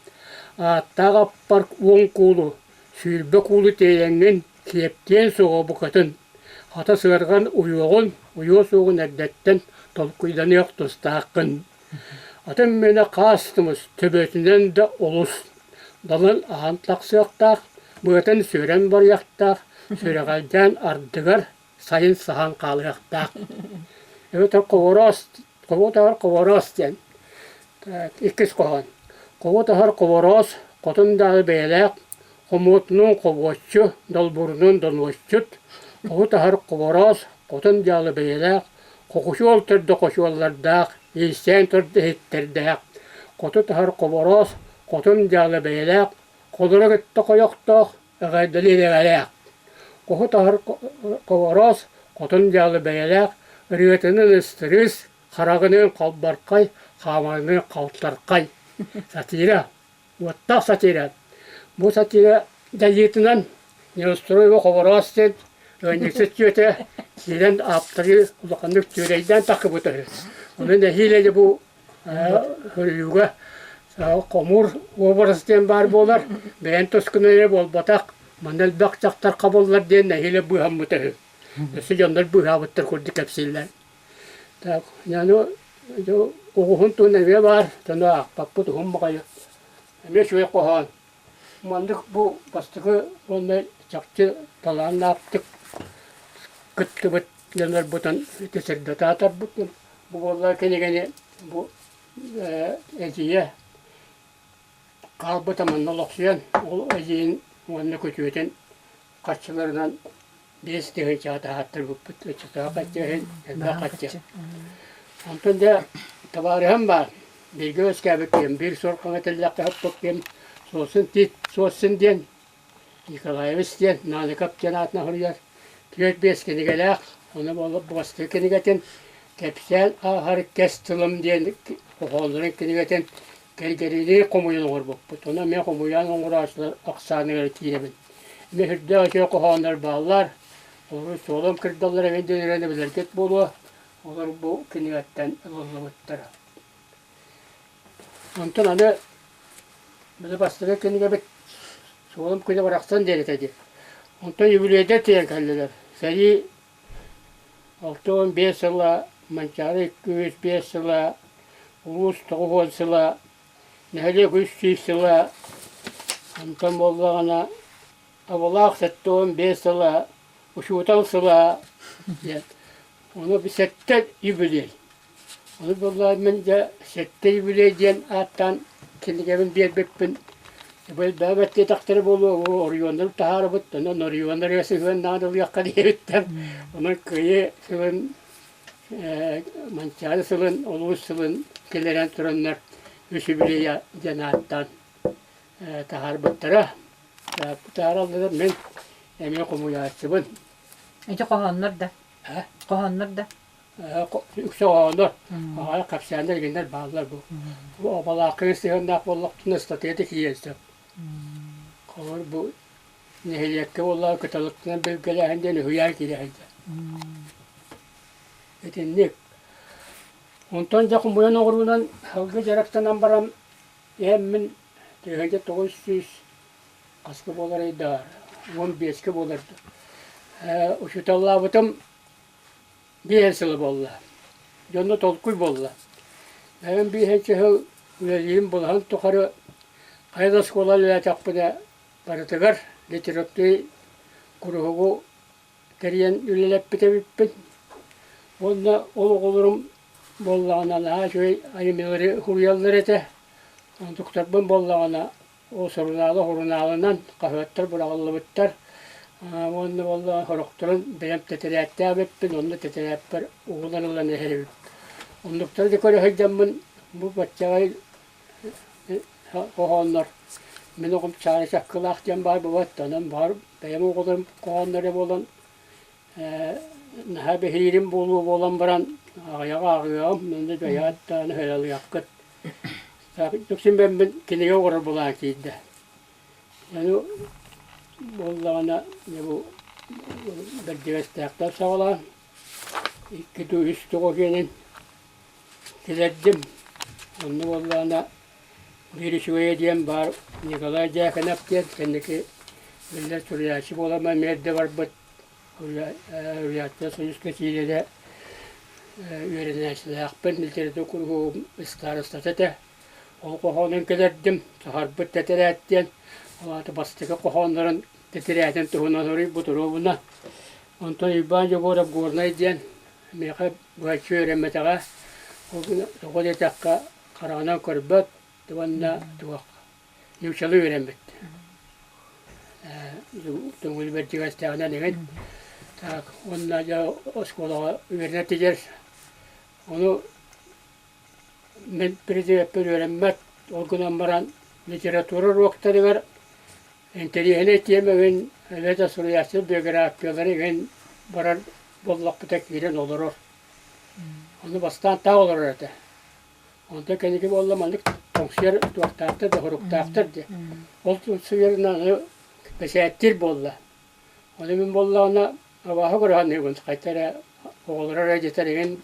Ааттаах аппар уон куулу, 20 куулу тиэйэҥҥин киэптиэн суоҕа букатын. Хата сыарҕан уйуоҕун, уйуо суоҕун эрдэттэн толкуйданыах тустааххын. Атын мэнэ хаас тумус, төбөтүнэн да олус. Далын аһан тахсыахтаах, быатын сүрэн барыахтаах, сүрэҕэлдьээн ардыгар сайын саһан хаалыахтаах. Эбэтэр хобороос, хобо таһар хобороос диэн иккис хоһоон. Хобо таһар хобороос хотун даҕаны бэйэлээх хомуотунун хобуоччу, долбуурунун донуоччут, хобу таһар хобороос хотун дьаалы бэйэлээх, хокучуол төрдө хочуоллардаах, иирсээн төрдө иһиттэрдээх, хоту таһар хобороос хотун дьаалы бэйэлээх, холоро кытта хойохтоох, эҕэрдэлиир эҕэлээх. Хоһу таһар хобороос хотун дьаалы бэйэлээх, ырыатынан ыстырыыс, хараҕыныын халбархай, хаамарыныын халтархай. Сатира Уоттаах сатира. Бу сатира дьайыытынан Неустроева Хобороос диэн ыанньыксыт сүөтэ киирэн ааптары улаханнык түөрэйдээн тахсыбыта үһү. Ону нэһиилэ бу суруйууга хомуур уобарас диэн баар буолар. Бэйэн тускунан эрэ буолбатах. Манна элбэх дьахтар хабыллар диэн нэһиилэ быыһаммыта үһү. Өссө дьоннор быыһаабыттар курдук кэпсииллэр. Так, ну, оҕуһун туһун эмиэ баар, дьону аахпаппыт уһун баҕайы. Эмиэ үчүгэй хоһоон. Маннык бу бастакы уонна чахчы талааннаахтык кыттыбыт дьоннорбутун ити сырдата атарбыт. Бу буолла кинигэни бу эдьиийэ хаалбыта манна олохсуйан, ол эдьиийин уонна күтүөтүн харчыларынан 5000 таһааттарбыппыт оччотооҕу хаччы иһин элбэх хаччы. Онтон дьэ табаарыһым баар, бииргэ үөскээбит киһим, биир суорҕаҥа тэллэххэ хаппыт киһим Суосун Тит Суосун диэн Николаевич диэн Нааныкап диэн аатынан суруйар. 4-5 кинигэлээх, ону бастакы кинигэтин Кэпсээн ааһар кэс тылым диэн хоһооннорун кинигэтин кэргэнинии хомуйан оҥорбуппут. Ону эмиэ хомуйан оҥорооччулар ахсааныгар киирэбин. Эмиэ сүрдээх үчүгэй хоһооннор бааллар. Олору суолум кырдаллар эҥин диэн эрэнэ билэргит буолуо. Олор бу кинигэттэн ылыллыбыттара. Онтон аны били бастакы кинигэбит суолум күнэ барахсан диэн этэ дии. Онтон үбүлүөйдэр тиийэн кэллилэр. Сэрии 65 сыла, Манчаары 205 сыла, улуус 90 сыла, нэһилиэк 300 сыла, онтон буоллаҕына Абалаах 75 сыла, учуутал сыла диэн. Ону сэттэ юбилей. Ону буоллаҕына мин дьэ сэттэ юбилей диэн ааттаан кинигэбин биэрбиппин бэйэбэт диэтэхтэрэ буолуо, оройуоннары таһаарабыт, онон оройуоннарга сыһыаннаан ылыахха диэбиттэр. Онон Кыайыы сылын, Манчаары сылын, улуус сылын киллэрэн тураннар үс юбилейа диэн ааттаан таһаарбыттара. Таһаараллар мин эмиэ хомуйааччыбын. Ити хоһооннор да? Хоһооннор да? Үксэ оҕолор, аҕа кэпсээннэр игиннэр бааллар бу. Бу обалааххыга сыһыаннаах буоллахтына ыстатыйа киирэн сөп. Холобур бу нэһилиэккэ буоллаҕа кыталыктынан билгэлээһин диэн үһүйээн киирэ сылдьар. Итинник. Онтон дьэ хомуйан оҥоруунан сылгы дьарыктанан баран иһэммин 1900 хаска буоларый да 15-кэ буолар учууталлаабытым Биэһэн сыла буолла. Дьонно толкуй буолла. Бэйэм биэһинчи сыл үлэлиирим былаһын тухары хайа да оскуола үлэлээтэхпинэ барытыгар литературнай куруһугу тэрийэн үлэлэппит эбиппин. Уонна ол оҕолорум буоллаҕына наһаа үчүгэй айымньылары суруйаллар этэ. Онтуктарбын буоллаҕына Ол сурунаалы сурунаалынан хаһыаттар быраҕыллыбыттар уонна буоллаҕына сорохторун бэйэм тэтэрээттээх эбиппин, онно тэтэрээппэр угулан ылан иһэр эбиппин. Оннуктары да көрө сылдьаммын бу баччаҕай хоһооннор мин оҕом Чаара Чаккылаах диэн баар буолбат, онон баар бэйэм оҕолорум хоһоонноро буолан наһаа бэһиирим буолуо буолан баран аҕыйаҕы ааҕыаҕым, онно дьайаат даҕаны хайалыаххыт Үксүн бэммин кинигэ оҥорор былаан киирдэ. Ону буоллаҕына дьэ бу Бэрдьигэстээхтэн саҕалаан икки дуу үс тоҕо киэнин килэрдим. Онно буоллаҕына биир үчүгэйэ диэн баар Николай Дьяконов диэн кэнники биллэр суруйааччы буолан эмиэ эрдэ барбыт Авиация Союзка киирэрэ үөрэнээччилээхпин, литература куруһуогум ыстаарыстата этэ. Ол хоһоонун кэлэрдим, саһарбыт тэтэрээт диэн, ол аата бастакы хоһооннорун тэтэрээтин туһунан суруйбут оруобуна. Онтон Уйбаан Дьогуорап Горнай диэн миэхэ быһаччы үөрэммэтэҕэ. Ол тоҕо диэтэххэ, хараҕынан көрбөт уонна туох нууччалыы үөрэммит. Көҥүл бэрдьигэстээҕинэн эҥин. Так, уонна дьэ оскуолаҕа үөрэнэ тиийэр. Ону мин предмеппэр үөрэммэт, ол гынан баран литература уруоктарыгар интэриэһинэй тиэмэ эҥин, эбэтэр суруйааччы биографиялары эҥин барар буоллахпыта киирэн олорор. Ону бастаан таах олорор этэ. Онтон кэнники буолла маннык тоҥсуйар туохтаахтар да хоруктаахтар диye. Ол тоҥсуйарынан аны бэчээттиир буолла. Ону мин буоллаҕына абааһы көрө саныыбын хайта эрэ оҕолоро эрэ дьэтэр эҥин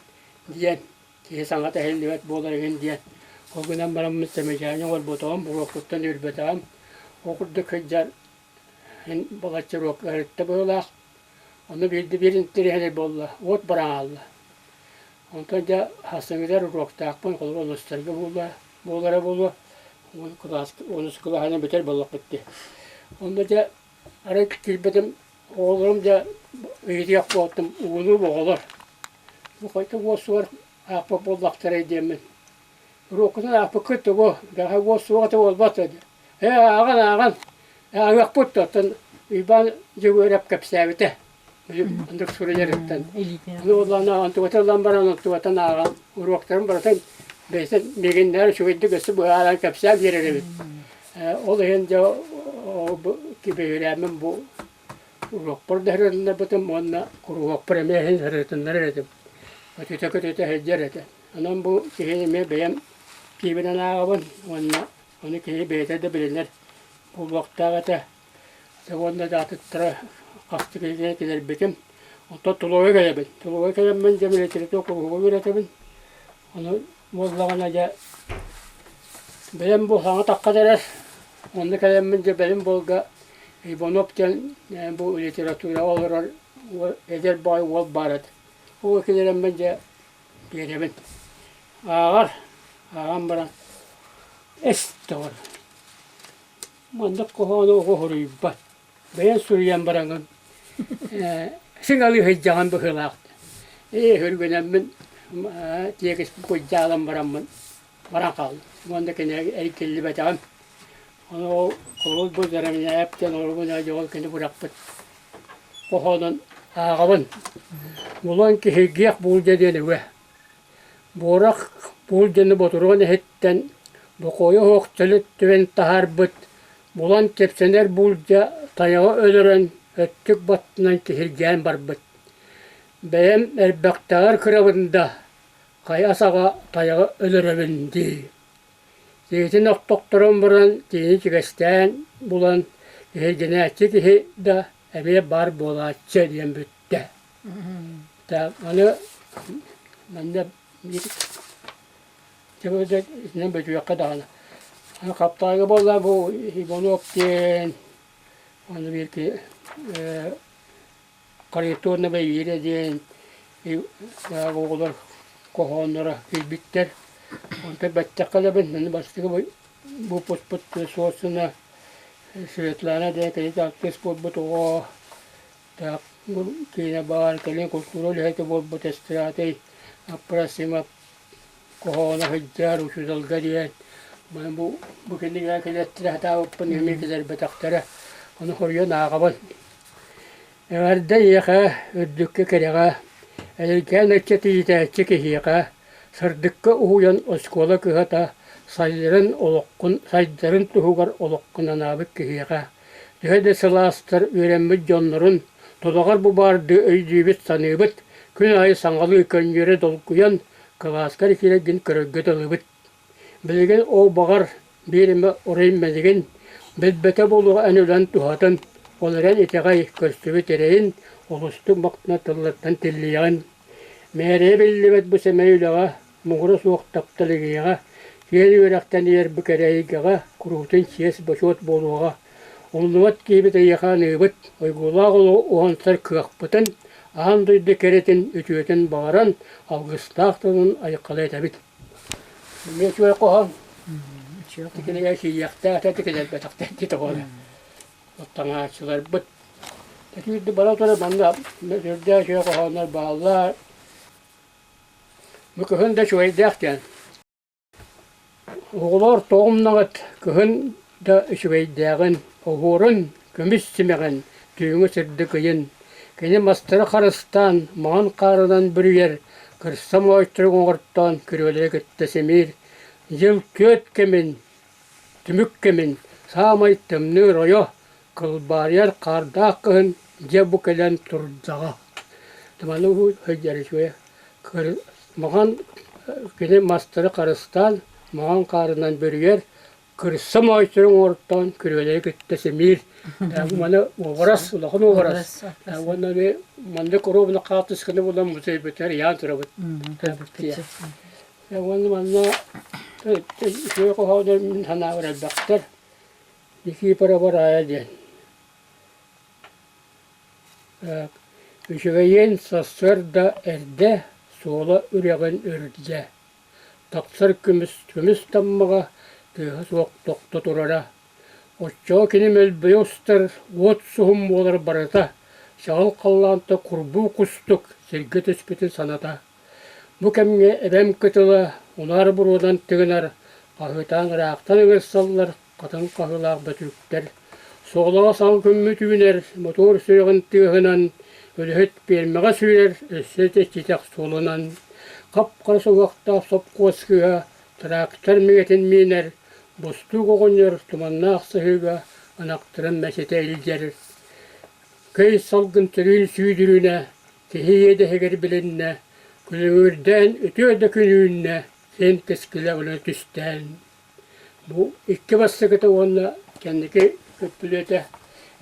диэн киһи саҥата иһиллибэт буолар эҥин диэн. Ол гынан бараммын сэмэчээни оҥорботоҕум, уруокпуттан үүрбэтэҕим. Ол курдук сылдьар. Балачча уруок ыһырытта быһыылаах. Онно биирдэ биир интэриэһинэй буолла, уот баран хаалла. Онтон дьэ сарсыҥҥытыгар уруоктаахпын, холобур, онустарга буолла, буолара буолуо, кылаас, онус кылааһынан бүтэр буоллахпыт дии. Онно дьэ арай киирбитим, оҕолорум дьэ ыйытыах буолтум, угунуум оҕолор. Бу хайта уос суор аахпыт буоллахтарай диэммин. Уруоккутун аахпыккыт тугу? Бэҕэһээ уос суох этэ буолбат дуо? Ээ, ааҕан, ааҕан, ааҕыахпыт да, оттон Уйбаан Дьөгүөрэп кэпсээбитэ. Оннук суруйарыттан. Ону буоллаҕына онтугата ылан баран онтугатын ааҕан уруоктарын барытын бэйэтэ миигиннээр үчүгэйдик өссө быһааран кэпсээн биэрэр эбит. Ол иһин дьэ кибэһирээммин бу уруокпар да сырытыннарбытым уонна куруһуокпар эмиэ иһин сырытыннарар этим. Көтүтэ-көтүтэ сылдьар этэ. Онон бу киһини эмиэ бэйэм киибинэн ааҕабын уонна ону киһи бэйэтэ да билинэр буолуохтаах этэ. Уонна да атыттара хастыы киһини кэлэрбитим. Оттон Тулуга кэлэбин. Тулуга кэлэммин дьэ литература куруһуга үөрэтэбин. Ону буоллаҕына дьэ бэлэм бу саҥа тахха эрэр. Онно кэлэммин дьэ бэлэм буолга Иванов диэн бу литератураҕа олорор эдэр баай уол баар этэ. Ол кэлэрэммин дьэ биэрэбин. Ааҕар, ааҕан баран эс доҕор Маннык хоһоону оҕо суруйбат. Бэйэҥ суруйан бараҥҥын сыҥалыы сылдьаҕын быһыылаах. Ээ, өргөнөммүн тиэкиспин былдьаалан бараммын баран хааллым. Уонна кини эргиллибэтэҕим. Ону ол холобур бу Зарамняев диэн оруобун дьоҕул кини бырахпыт хоһоонун ааҕабын. Булан киһиргиэх буулдьа диэн үгэ. Буорах буулдьаны ботуруон иһиттэн бокуойа суох төлүт түбэн таһаарбыт, булан кэпсэнэр буулдьа тайаҕы өлөрөн, өттүк баттынан киһиргээн барбыт. Бэйэм элбэхтэҕэр кырабын да, хайа саҕа тайаҕы өлөрөбүн дии. Киһитин охтохторон баран киһини чигэстээн булан киһиргэнээччи киһи да эмиэ баар буолааччы диэн бүттэ. Так, аны манна итинэн бөтүөххэ даҕаны. Аны хаптаайга буолла бу Иванов диэн, аны биир киһи Харитонова Ира диэн оҕолор хоһоонноро киирбиттэр. Онтон бэттэххэ да аны бастакы выпускпут суоссуна Светлана диэн кини артыыс буолбут оҕо Так, бу киинэ баар, кэлин култуура үлэһитэ буолбут эстрадай Апросимов хоһооно сылдьар учууталга диэн бу бу кинигэ кэлэттэрэ сатаабыппын эмиэ кэлэрбэтэхтэрэ ону хоруйан ааҕабын. Эҕэрдэ эйиэхэ, үрдүккэ кэрэҕэ, эдэркээн ыччат иитээччи киһиэхэ, сырдыкка уһуйан оскуола кыһата сайдарын олоххун сайдарын туһугар олоххун анаабыт киһиэхэ Төһө да сылаастар үөрэммит дьоннорун тулаҕар бу баардыы өйдүүбүт-саныыбыт, күн аайы саҥалыы көнньүөрэ долгуйан, кылааскар киирэргин көрөргө дылыбыт. Билигин ол баҕар биир эмэ орой мэлигин, билбэтэ буолуо эн өлөн туһатын, ол эрэн итэҕэй көрсүбүт эрэйин олустук махтана тыллартан тиллиэҕин. Мээрийэ биллибэт бу сэмэй үлэҕэ Муҥура суох таптал игиэҕэ, киэн үөрэхтэн иһэр бу кэрэ эйгэҕэ куруутун чиэс-бочуот буолуоҕа. Умнубат киһибит эйиэхэ аныыбыт, уйгулаах олоҕу уһансар кыахпытын, аан дойду кэрэтин, үтүөтүн баҕаран, алгыстаах тылын айхала этэбит. Эмиэ үчүгэй хоһоон. Тикинигэ киийиэхтээх этэ, тикилэрбэтэхтэр дии тоҕо. Таҥааччыларбыт. Тэтиирди бара турар манна сүрдээх үчүгэй хоһооннор бааллар. Бу кыһын да үчүгэйдээх диэн. Оҕолоор тоҕо умнаҕыт, кыһын да үчүгэйдээҕин, оһуорун, көмүс симэҕин, түүҥҥү сырдык ыйын. Кини мастары харыстаан, маҥан хаарынан бүрүйэр, кырса моойторук оҥортоон күрүөлэри кытта симиир. Дьыл күөт кэмин, түмүк кэмин, саамай тымныы оройо, Кылбаарыйар хаардаах кыһын дьэ бу кэлэн турдаҕа. Маны сылдьар үчүгэй маҥан кини мастары харыстаан маҥан хаарынан бүрүйэр, кырса моойторун оҥортоон күрүөлэри кытта симиир. Маны уобарас, улахан уобарас. Уонна маннык оруобуна хаартысканы булан музейбытыгар ыйаан турабыт. Уонна манна үчүгэй хоһооннор мин санаабар элбэхтэр. Никифорова Рая диэн. Үчүгэйиэн сарсыарда эрдэ суола үрэҕин үрдэ, тахсар көмүс көмүс таммаҕа тыаһа суох тохто турара. Оччоҕо кини мөлбөйө устар уот суһум буолар барыта чаҕыл халлаантан курбуу кустук сиргэ түспүтүн саната. Бу кэмҥэ эбэм кытыла унаар буруонан тыгынар, хаһыытаан ыраахтан ыҥырсаллар хатыҥ хаһыылаах бөтүүктэр. Суолаҕа саҥа күммүт үүнэр, мотуор сүрэҕин тыаһынан, үлэһит пиэрмэҕэ сүүрэр, өссө иччитэх суолунан. Хап-хара суһуохтаах сопхуос кыыһа трактор миҥэтин миинэр, бостуук оҕонньор туманнаах сыһыыга ынахтарын мэчитэ илдьэр. Көй салгын түрүүн сүүдүрүнэ, киһи иэдэһигэр билиннэ, күлүҥүрдээн үтүө да күн үүннэ, син кэскилэ гына түстээн. Бу икки бастакыта уонна кэнники көппүлүөтэ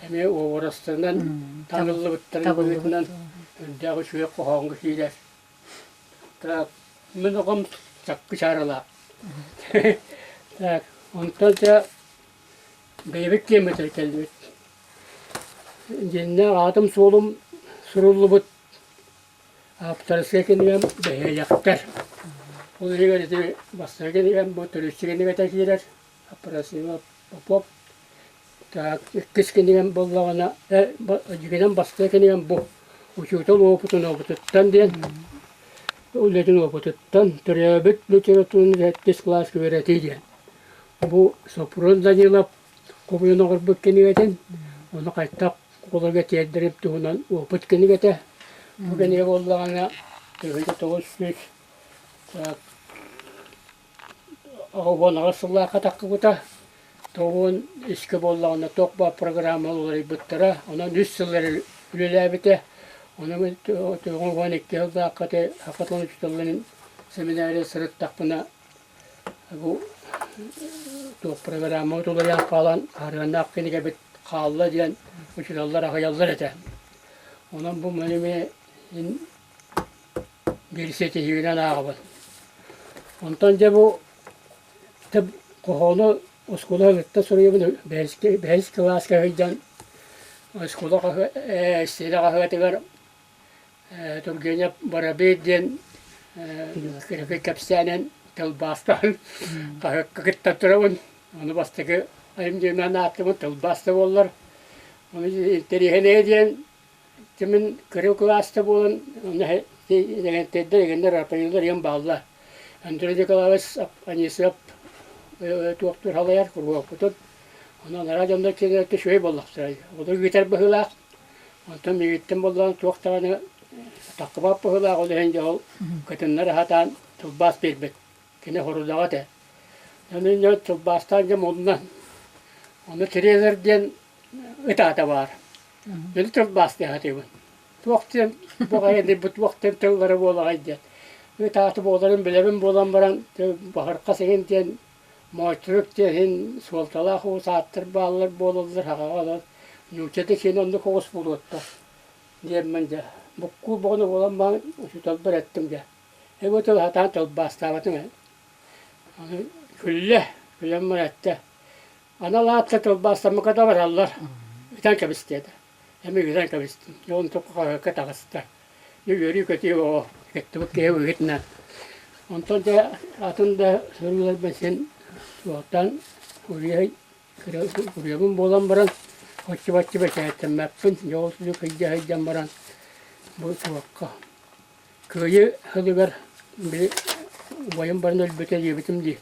эмиэ уобарастарынан таҥыллыбыттарын быһыытынан үрдээх үчүгэй хоһооҥҥо киирэр. Так, мин оҕом чаккы чааралаах. Так, онтон дьэ бэйэбит киэммитигэр кэллибит. Дьиннээх аатым-суолум суруллубут Ааптарыскай кинигэм бэһиэлэктэр. Ол иһигэр ити бастакы кинигэм бу төрүччү кинигэтэ киирэр Апрасимов Попов. Так, иккис кинигэм буоллаҕына, дьиҥинэн бастакы кинигэм бу учуутал уопутун уопутуттан диэн үлэтин уопутуттан төрөөбүт литератураны сэттис кылааска үөрэтии диэн. Бу Сопрун Данилов хомуйан оҥорбут кинигэтин, ону хайдах оҕолорго тиэрдэрим туһунан опыт кинигэтэ. Бу кинигэ буоллаҕына 1900 88 сыллаахха таххыбыта. Тоҕуон искэ буоллаҕына туох баар программа уларыйбыттара. Онон үс сыл эрэ үлэлээбитэ. Ону 92 сыллаахха саха тылын учууталларын семинария сырыттахпына Бу туох программабыт уларыйан хаалан хаарыаннаах кинигэбит хаалла диэн учууталлар аһыйаллар этэ. Онон бу маны эмиэ биир ситиһиинэн ааҕабын. Онтон дьэ бу хоһоону оскуола кытта суруйабын бэһис кылааска сылдьан оскуола сиэрэ хаһыатыгар Тургенев Воробей диэн кыракый кэпсээнин тылбаастаан хаһыакка кытта турабын. Ону бастакы айымньынан ааттыбын тылбаас да буоллар. Ону интэриэһинэйэ диэн мин кыра кылааста буолан ону Лэгэнтэйдэр игэннэр Арпаилар ийэм бааллар. Андрей Николаевич Анисов туохтуур халайар куруһуокпутун. Онон анараа дьоннор кинилэргэ үчүгэй буоллахтара. Олор ыытар быһыылаах. Онтон миигиттэн буоллаҕына туох даҕаны таххыбат быһыылаах, ол иһин дьэ ол кытыннара сатаан тылбаас биэрбит. Кини хорудаҕа этэ. Ону дьэ тылбаастаан дьэ мунна. Ону Трезор диэн ыт аата баар. Мин тылбаастыы сатыыбын. Туох диэн бу хайа бу туох диэн тыллара буолаҕай диэн. Ыт аата буоларын билэбин буолан баран баһырхас эҥин диэн Мооччурук диэн суолталаах уус ааттар бааллар буолаллар хаҕаҕа онон нуучча да киэнэ оннук оҕус буолуоттар диэммин дьэ буккуу боҕону буолан баран учууталбар эттим дьэ эбэ тыл сатаан тылбаастаабатым ээ ону күллэ күлэн баран эттэ анал аатта тылбаастаммакка да бараллар ытан кэбис диэтэ Эмиэ ыытан кэбистим. Дьэ онтон хаһыакка таҕыста. Дьэ үөрүү-көтүү оҕо кыттыбыт киһи быһыытынан. Онтон дьэ атын да суруйууларбын син суохтаан уруйабын буолан баран оччо-бачча бэчээттэммэппин. Дьэ ол кырдьа сылдьан баран бу суохха Кыайыы сылыгар били убайым баран өлбүтэ диэбитим дии.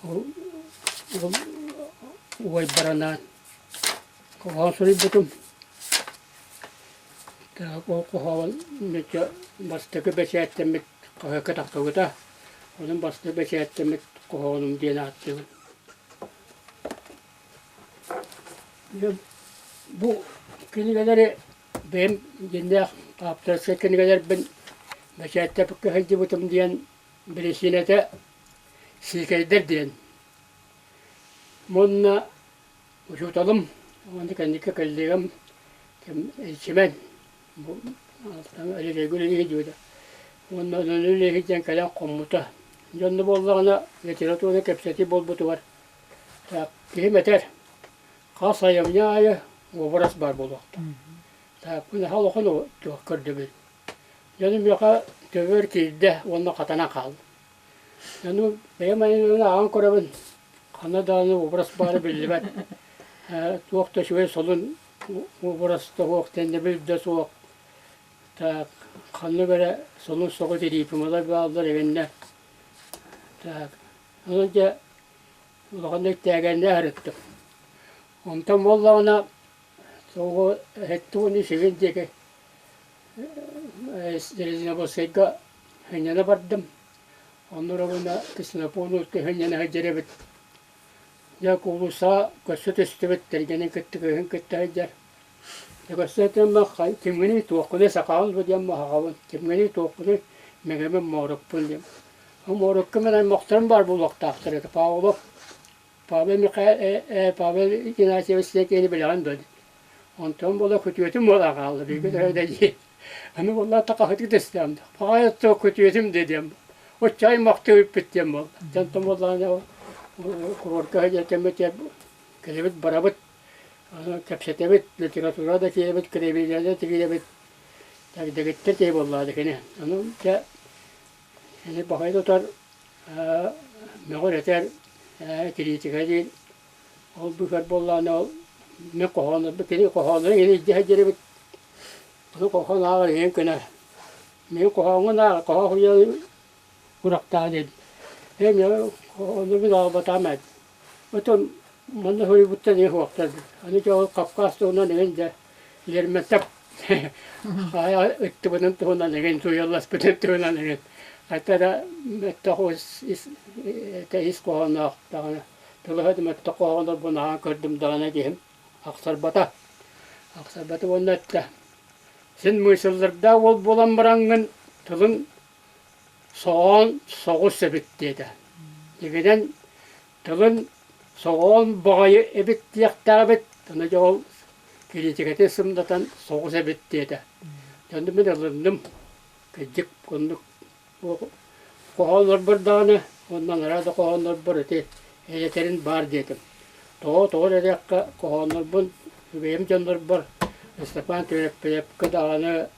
Ол ол убайбар анаан хоһоон суруйбутум. Так ол хоһоон бастакы бэчээттэммит хаһыакка тахсыбыта. Онон бастакы бэчээттэммит хоһоонум диэн ааттыыбын. Бу кинигэлэри Бэйэм дьиҥнээх ааптарскай кинигэлэрбин бэчээттэппиккэ сылдьыбытым диэн биричиинэтэ сиикэйдэр диэн. Уонна учууталым уонна кэнники коллегам Элчимэн бу Алексей Ильич диэбитэ. Уонна онон Ильич диэн кэлэн хоммута. Дьэ онно буоллаҕына литературнай кэпсэтии буолбутугар так киһим этэр хас айымньы аайы уобарас баар буолуохтаах. Тааппын наһаа улахан туох көрдөбүл. Дьону миэхэ төбөбөр киирдэ уонна хатанан хаалла. Ону бэйэм айымньыбын ааҕан көрөбүн, ханна даҕаны образ баара биллибэт. Туох да үчүгэй солун образ да суох, тэннэбил да суох. Так, ханнык эрэ сонун соҕус рифмалар бааллар эбиннэ. Так, онон дьэ улаханнык тээгэннээх ырыттым. Онтон буоллаҕына тоҕо эһэттэ үсүһүн диэки Железноводскайга сынньана бардым. Онно уонна Ксенофонтовка сынньана сылдьар эбит. Дьэ куулусса көрсө түстүбүт, кэргэнин кытта кыыһын кытта сылдьар. Дьэ көрсө түһэн кимҥиний туоххунуй сахаҕын дуо диэн махаҕабын, кимҥиний туоххунуй мэҥэбин Моорукпун диэн. Ол Моорукка мин аймахтарым баар буолуохтаахтар этэ Павлов Павел Михаил Павел Игнатьевич диэн киһини билэҕин дуо? Онтон буола күтүөтүм буола хаалла бииргэ төрөөбүт эдьиий. Аны буолла такаһытык дэстэм. Хаайытта күтүөтүм диэн. Оччо аймахтыы ыппыт диэн буолла. Онтон буоллаҕына курорка сылдьар кэммитигэр кэлэбит барабыт, кэпсэтэбит, литература да киирэбит, кирэбиилэ да киирэбит. Дэгиттэр киһи буоллаҕа кини. Ону дьэ кини баҕайы тутар, мөҕөр-этэр, кириитикэ диир. Ол быыһар буоллаҕына ол мин хоһооннорбун кини хоһооннорун иһин илдьэ сылдьар эбит. Ону хоһоон ааҕар иһин гынар. Мин хоһооҥҥун ааҕар, хоһоон суруйар курахтаах диэн. Ээ мин хоһооннорбун ааҕбатаҕым ээ. Оттон манна суруйбуттан иһин суохтар. Аны дьэ ол Кавказ туһунан эҥин дьэ Лермонтов хайа ыттыбытын туһунан эҥин суруйалласпытын туһунан эҥин хайта да мөттөх ис ис хоһоонноох даҕаны Тылыһа мөттөх хоһооннорбун ааҕан көрдүм даҕаны киһим ахсарбата. Ахсарбата уонна эттэ: «Син мыысыллардаах уол буолан бараҥҥын тылыҥ соҕоон соҕус эбит» диэтэ. Дьиҥинэн тылын соҕоон баҕайы эбит диэхтээх эбит, аны дьэ ол кириитикэтин сымнатан соҕус эбит диэтэ. Дьэ онно мин ылынным, кырдьык оннук Хоһооннорбор даҕаны уонна анараа да хоһооннорбор ити эйэтэрин баар диэтим. Тоҕо тоҕо эрэ диэххэ хоһооннорбун бэйэм дьоннорбор Степан Түрэппиэпкэ даҕаны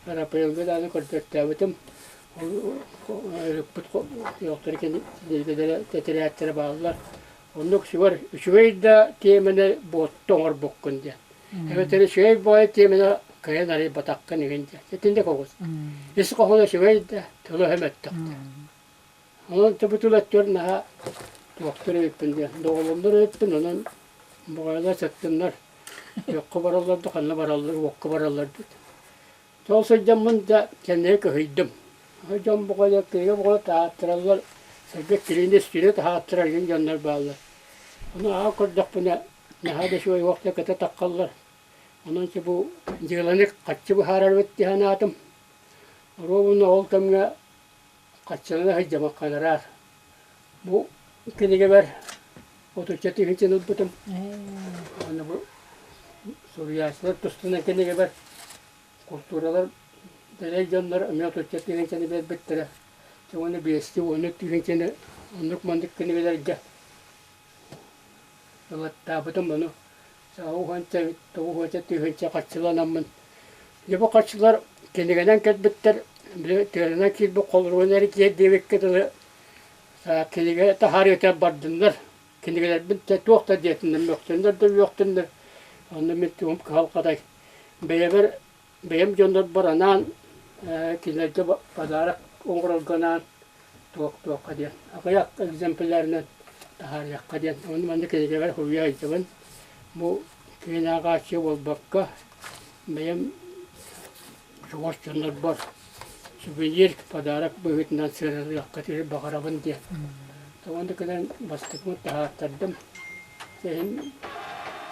Рапаэлга даҕаны көрдөртөөбүтүм. Ырыппыт туохтара кинигэлэрэ тэтэрээттэрэ бааллар. Оннук үчүгэй да тиэмэни буотта оҥорбуккун диэн. Эбэтэр үчүгэй баҕайы тиэмэни кыайан арыйбатаххын игин диэн. Итинник оҕус. Ис хоһооно үчүгэй да, тылы-өһө мөлтөх диэн. Онон бу тыл өттүгэр наһаа туохтар эбиппин диэн. Доҕолоннор эбиппин, онон баҕайылар сыттыннар. Туохха бараллар да, ханна бараллар, уокка бараллар диэт. Сол сылдьаммын да кэнники кыһыйдым. Дьон бөҕөлөр, киһи бөҕө таһааттараллар, сырдык кириини үстүүнү таһааттарар игин дьоннор бааллар. Ону ааҕа көрдөхпүнэ, наһаа да үчүгэй уохта кытта таххаллар. Онон бу дьыаланы хаччы быһаарарбыт дии санаатым. Оруобуна ол кэмҥэ хаччылана сылдьамахханараат. Бу кинигэбэр отучча тыһыынчаны ылбытым. Уонна бу суруйааччылар тустунан кинигэбэр култууралар дэлэй дьоннор эмиэ отучча тыһыынчаны биэрбиттэрэ. Уонна биэстии уоннук тыһыынчаны оннук-маннык кинигэлэргэ ылаттаабытым ону уонча тоҕус тыһыынча харчыланаммын дьэ бу харчылар кинигэнэн кэлбиттэр били тыанан киирбит холоругун эрэ тиэрдибиккэ дылы кинигэ таһаарыыта бардыннар кинигэлэрбин туох да диэтиннэр мөхтүннэр да үөхтүннэр онно мин тугум кыһалҕатай бэйэбэр Бэйэм дьоннорбор анаан кинилэргэ подарок оҥорорго анаан туох-туохха диэн аҕыйах экземплярынан таһаарыахха диэн уонна манна кинигэбэр суруйа сылдьабын. Бу киһини ааҕааччы буолбакка бэйэм чугас дьоннорбор сувенир, подарок быһыытынан сыаналыахха баҕарабын диэн. Уонна кэлэн бастакыбын таһаартардым. Иһин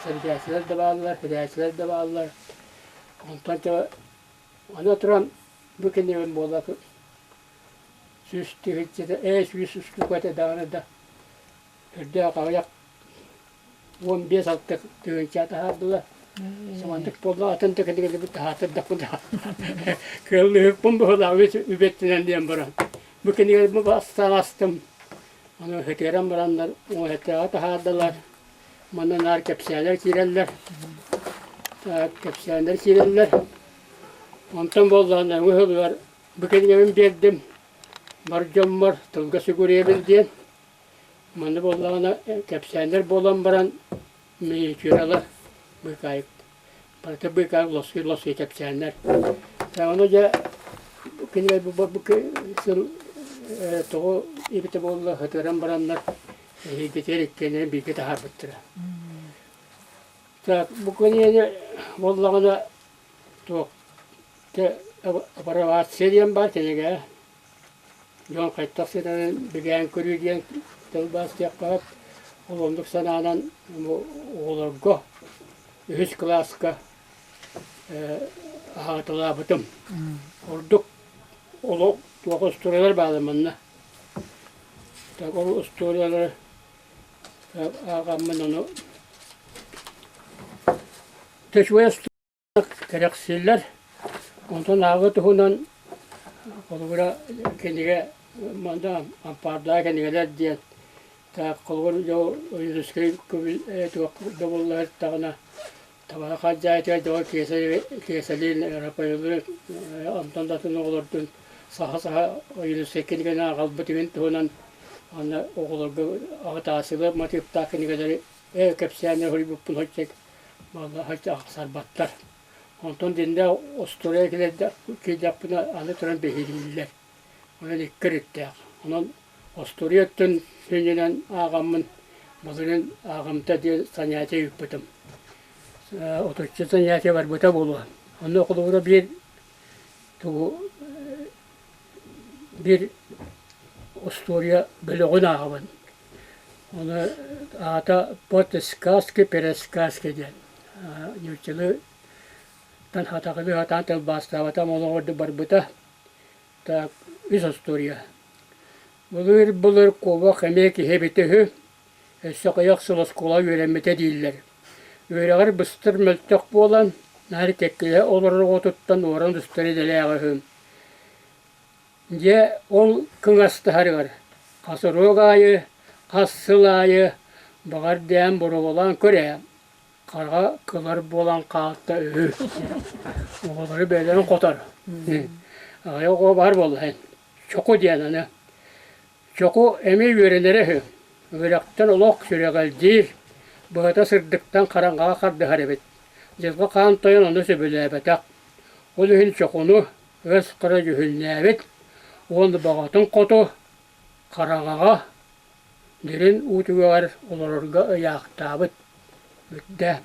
сэргээччилэр да бааллар, билээччилэр да бааллар. Онтон дьэ аны туран бу кинигэм буола 100 тыһыынчата ээ 100 устуука этэ даҕаны да үрдээх аҕыйах 15 алта тыһыынча таһаардылар. Самандык буолла атын да кинигэлэрбин таһаартардахпына кыаллыһыкпын быһыылаах үбэттинэн диэн баран бу кинигэлэрбин бастаан астым аны сытыаран бараннар уҥуһаттааҕы таһаардылар Манна наар кэпсээлэр киирэллэр. Кэпсээннэр киирэллэр. Онтон буоллаҕына өҥө сылыгар бу кинигэбин биэрдим бар дьоммор тылга сүгүрүйэбин диэн. Манна буоллаҕына кэпсээннэр буолан баран миниатюралар быыкаайык барыта быыкаайык лоскуй-лоскуй кэпсээннэр. Ону дьэ кинилэр бу сыл тоҕо эбитэ буолла сытыаран бараннар эһиилгитигэр иккиэннэрин бииргэ таһаарбыттара. Так бу кинигэни буоллаҕына туох апробация диэн баар кинигэ дьон хайдах сытарын бигээн көрүү диэн тылбаастыахха сөп. Ол оннук санаанан бу оҕолорго үһүс кылааска аһааталаабытым. Ордук олох туох устуоруйалар баалар манна. Так ол устуоруйалары ааҕаммын ону Кэрэхсииллэр. Онтон ааҕыы туһунан холобура кинигэ манна ампаардаах кинигэлэр диэн так холобур Ойуунускай туох добулла сырыттаҕына табаҕа хадьаайытыгар дьоҕо Киэсэлиин Рафаэллыын онтон да атын оҕолордуун саха-саха Ойуунускай кинигэни аҕалбыт иһин туһунан уонна оҕолорго аҕытаасылар матыыптаах кинигэлэри кэпсээннэри суруйбуппун соччо Балаһаччы ахсарбаттар. Онтон дьиҥнээх остуоруйа киирдэхпинэ аны туран биһирииллэр. Онон икки өрүттээх. Онон остуоруйа өттүн сүнньүнэн ааҕаммын былырыын ааҕымта диэн занятие ыыппытым. Отучча занятие барбыта буолуо. Онно холобура биир тугу биир остуоруйа бөлөҕүн ааҕабын. Ону аата «Под сказки пересказки» диэн. Нууччалыыттан хатаҕылыы сатаан тылбаастаабатам олоҕордук барбыта. Так, үс остуоруйа. Былыр-былыр куобах эмиэ киһи эбитэ үһү. Өссө аҕыйах сыл оскуолаҕа үөрэммитэ дииллэр. Үөрэҕэр быстар мөлтөх буолан, наар кэккэлэһэ олорор оҕотуттан уоран устар идэлээҕэ үһү. Дьэ, ол кыҥастаһарыгар хас уруок аайы, хас сыл аайы баҕар дээн боруобалаан көр ээ, хараҕа кылар буолан хаалта үһү. Оҕолору бэйэлэрин хотор. Аҕыйах оҕо баар буолла эн. Чоку диэн аны. Чоку эмиэ үөрэнэрэ үһү. Үөрэхтэн олох сүрэҕэлдьиир, быһата сырдыктан хараҥаҕа хардыһар эбит. Дьылҕа хаан тойон ону сөбүлээбэтэх. Ол иһин Чокуну Өс хара дьүһүннээбит уонна баҕатын хоту хараҥаҕа дириҥ уу түгэҕэр олорорго ыйаахтаабыт. Бүттэ.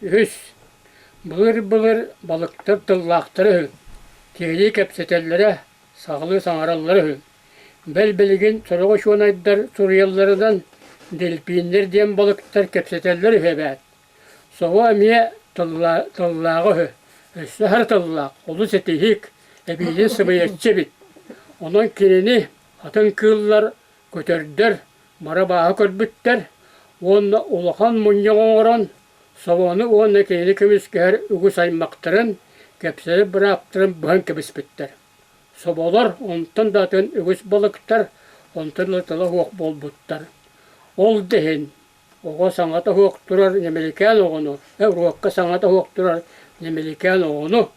Үһүс. Былыр-былыр балыктар тыллаахтара үһү. Киһилии кэпсэтэллэрэ, сахалыы саҥараллара үһү. Бэл билигин сорох учуонайдар суруйалларынан дельфиннэр диэн балыктар кэпсэтэллэр үһү эбээт. Собо эмиэ тыллааҕа үһү, өссө аһары тыллаах, олус этиһик, эбиитин сымыйаччы эбит. Онон кинини атын кыыллар, көтөрдөр бары абааһы көрбүттэр уонна улахан мунньах оҥорон, собону уонна кинини көмүскэһэр үгүс аймахтарын, кэпсэтэр бырааптарын быһан кэбиспиттэр. Соболор онтон да атын үгүс балыктар онтон да тыла суох буолбуттар. Ол да иһин Оҕо саҥата суох турар нэмэликээн оҕону, уруокка саҥата суох турар нэмэликээн оҕону,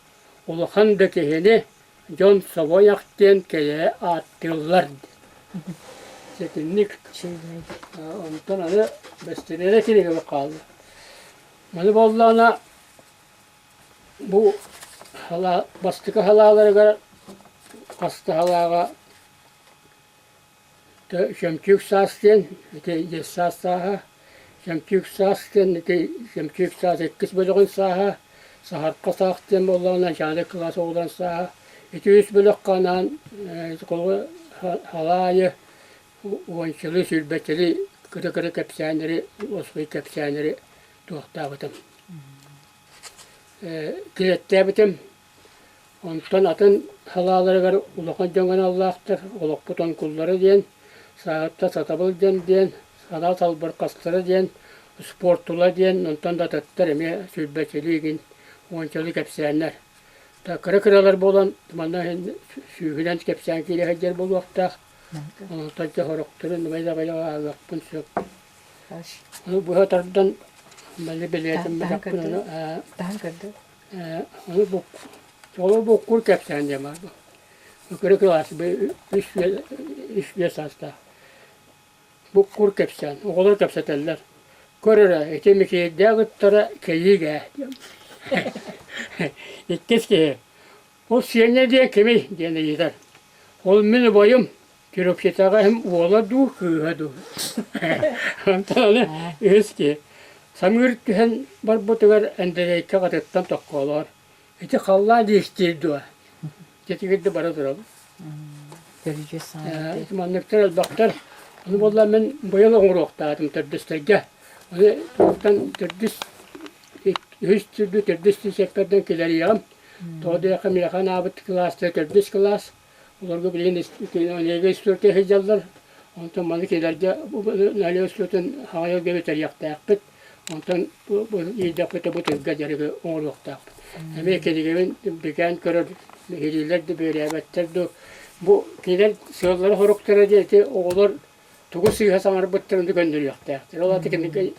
улахан да киһини дьон собойах диэн кэйэ ааттыыллар. Ситинник онтон аны бэстилиэнэ кинигэбит хаалла. Маны буоллаҕына бу бастакы халааларыгар хаста халааҕа Чөмчүүк саас диэн ити дьиэс саас сааһа, чөмчүүк саас диэн ити чөмчүүк саас иккис бөлөҕүн сааһа, саһарха саас диэн буоллаҕына начальник кылаас оҕолорун сааһа. Ити үс бөлөххө анаан халаа аайы уончалыы, сүүрбэччэлии кыра-кыра кэпсээннэри, уоскуй кэпсээннэри туохтаабытым. Килэттээбитим. Онтон атын салааларыгар улахан дьоҥҥо аналлаахтар, олохпут оҥкуллара диэн, сааһыттан сатабыл дьон диэн, санаа салбырҕастара диэн, спортула диэн, онтон да атыттар эмиэ сүүрбэччэлии игин, уончалыы кэпсээннэр. Кыра-кыралар буолан манна сүүһүнэн кэпсээн киирэ сылдьар буолуохтаах. Онтон дьэ сорохторун ыбай-дабай ааҕыахпын сөп. Ону быһа тардан. Бали бэлиэтэммэтэхпин Таһан ону Таһан көрдө. Ону бу буккур кэпсээн диэн баар. Кыра кылаас үс биэс саастаах. Буккур кэпсээн, оҕолор кэпсэтэллэр. Көр эрэ, ити Микиэйдээх ыттара кэйиик ээ диэн. Иккис киһи, ол Сиэнньэ диэн кимий диэн ыйытар. Ол мин убайым, Чурапчытааҕы эһэм уола дуу, кыыһа дуу. Онтон аны үһүс киһи, самыыр түһэн барбытыгар Эндэлэйкэ аҕатыттан токкоолоор, ити халлаан диэхтиир дуо? Дьэтигирдэ бара турабын. Манныктар элбэхтэр. Ону буолла мин быйыл оҥоруохтаатым төрдүстэргэ. Ону туохтан төрдүс үһүс түрдүү төрдүс сэппэрдэн килэриэҕим. Тоҕо диэххэ миэхэ анаабыт кылаастара төрдүс кылаас. Олорго билигин Налега история сылдьаллар. Онтон маны кинилэргэ Налега историятын хаҥайарга бүтэриэхтээхпит. Онтон иирдэхпитэ бу тылга дьарыгы оҥоруохтаахпыт. Эмиэ кинигэбин бигээн көрөр биһириилэр да биэрээбэттэр дуу. Бу кинилэр сыаллара-соруктара диэн ити оҕолор тугу сыыһа саҥарбыттарын да көннөрүөхтээхтэр. Ол аата кинигэ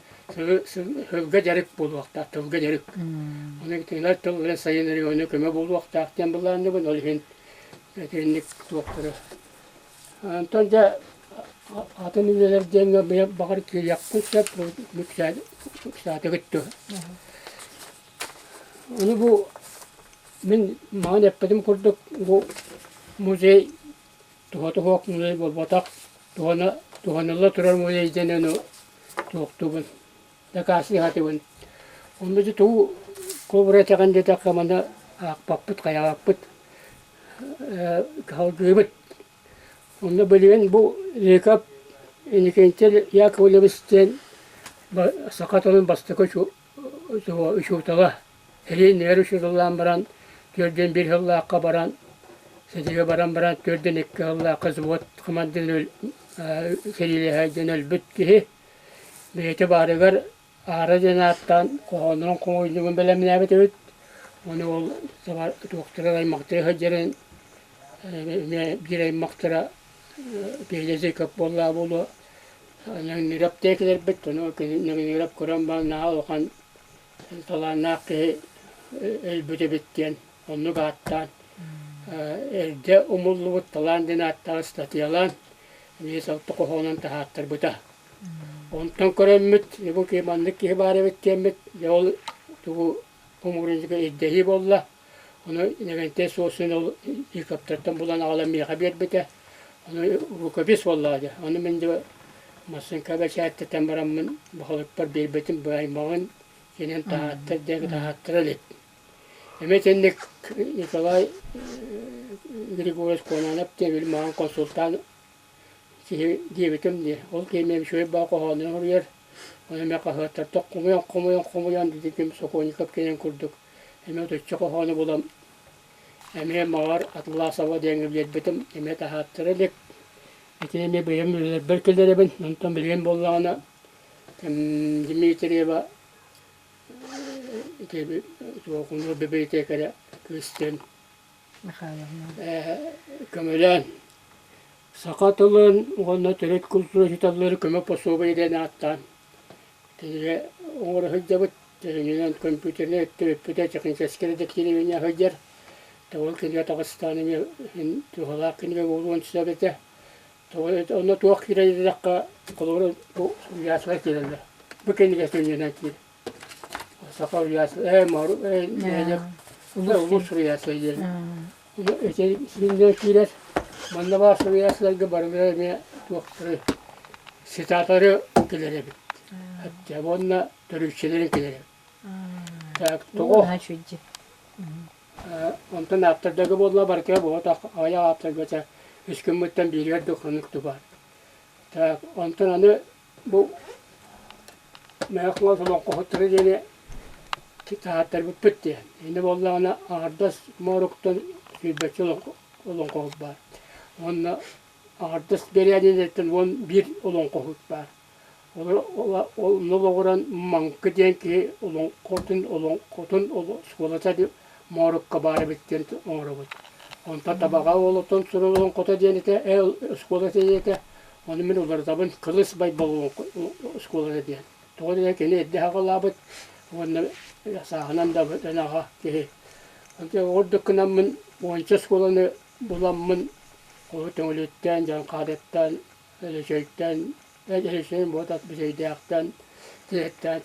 сылга дьарык буолуохтаах, тылга дьарык. Ону кинилэр тылларын сайыннарыыга ону көмө буолуохтаах диэн былаанныбын. Ол иһин итинник туохтары. Онтон дьэ атын үлэлэр диэҥҥэ баҕар киириэхпин сөп, үксээтигит дуо. Ону бу мин маҕан эппитим курдук бу музей туһата суох музей буолбатах, туһана туһанылла турар музей диэн ону туохтуубун, дакаастыы сатыыбын. Онно дьэ тугу кобра этэҕин диэтэххэ маны аахпаппыт, хайаабаппыт, салгыыбыт. Онно билигин бу Яков Иннокентий Яковлевич диэн саха тылын бастакы учуутала Сэлиэнньэлэр учууталлаан баран түөрдүөн биир сыллаахха баран сэриигэ баран баран түөрдүөн икки сыллаахха взвод командирын сэриилэһэ диэн өлбүт киһи бэйэтэ баарыгар аара диэн ааттаан хоһооннорун хомуйдугун бэлэмнээбит эбит. Ону ол туохтара аймахтара сылдьарын эмиэ биир аймахтара Пелезиков буоллаҕа буолуо Нөҥүрэп диэкилэрбит, ону Нөҥүрэп көрөн баран наһаа улахан талааннаах киһи өлбүт эбит диэн оннук ааттаан эрдэ умуллубут талаан диэн ааттаах ыстатыйалаан биэс алта хоһоонун таһааттарбыта. Онтон көрөммүт, бу киһи маннык киһи баар эбит диэммит, дьэ ол тугу хомуурунньуга ирдэһии буолла. Ону Лэгэнтэй Суосун ол Якоптартан булан аҕалан миэхэ биэрбитэ. Ону рукопись буоллаҕа дии. Ону мин дьэ массыыҥка бэчээттэтэн бараммын баһылыкпар биэрбитим быһаймаҕын кинин таһааттар диэн таһааттара илик. Эмиэ итинник Николай Григорьевич Кононов диэн били маҕан консультант киһи диэбитим дии. Ол киһи эмиэ үчүгэй баҕа хоһоонун суруйар. Ону эмиэ хаһыаттартан хомуйан хомуйан хомуйан ити Сокольников кэлэн курдук эмиэ отучча хоһоону булан эмиэ маҕар Атласова диэҥҥэ биэрбитим эмиэ таһааттара илик. Ити эмиэ бэйэм үлэлэрбэр киллэрэбин. Онтон билигин буоллаҕына Дмитриева ити туохунур библиотекаря кыыстыын Михайловна. Көмөлөөн саха тылын уонна төрүт культура учууталлары көмө пособие диэн ааттаан кинигэ оҥоро сылдьабыт. Тэҥинэн компьютернай өттө техническэй редактирование сылдьар. Ол кинигэ таҕыстаан эмиэ туһалаах кинигэ буолуон сөп этэ. Онно туох киирэр диэтэххэ, холобура, бу суруйааччылар киирэллэр. Бу кинигэ сүнньүнэн киир. Саха суруйааччы, нэһилиэк улуус суруйааччы диэн. Ити сүнньүнэн киирэр. Манна баар суруйааччыларга барылара эмиэ туохтары цитатары кэлэр эбит. Уонна төрүччүлэрин кэлэр эбит. Так, тоҕо? Онтон ааптардарга буолла барытыгар буолбатах аҕыйах ааптарга чэ үс күммүттэн бииригэр да хонук баар. Так, онтон аны бу Мэҥэ Хаҥалас олоҥхоһуттара диэни таһааттарбыппыт диэн. Инньэ буоллаҕына аҥардас Мооруктан сүүрбэччэ олоҥхоһут баар. Уонна аҥардас Бэрээдинэттэн 11 олоҥхоһут баар. Онно олоҕуран Маҥкы диэн киһи олоҥхотун олоҥхотун оскуолата Моорукка баар эбит диэн оҥоробут. Онтон Табаҕа уолуттан суруй олоҥхото диэн этэ, оскуолата диэн этэ. Ону мин уларытабын Кылыс Байбал оскуолата диэн. Тоҕо диэн кини эрдэ саҕалаабыт уонна сааһынан да аҕа киһи. Онтон ордук гынаммын уонча оскуоланы буламмын олу Төҥүлүттэн, Дьаҥхаарыттан, Өлөчөйтөн, Өлөчөйүн буотах Бүтэйдээхтэн, Тиһэттээн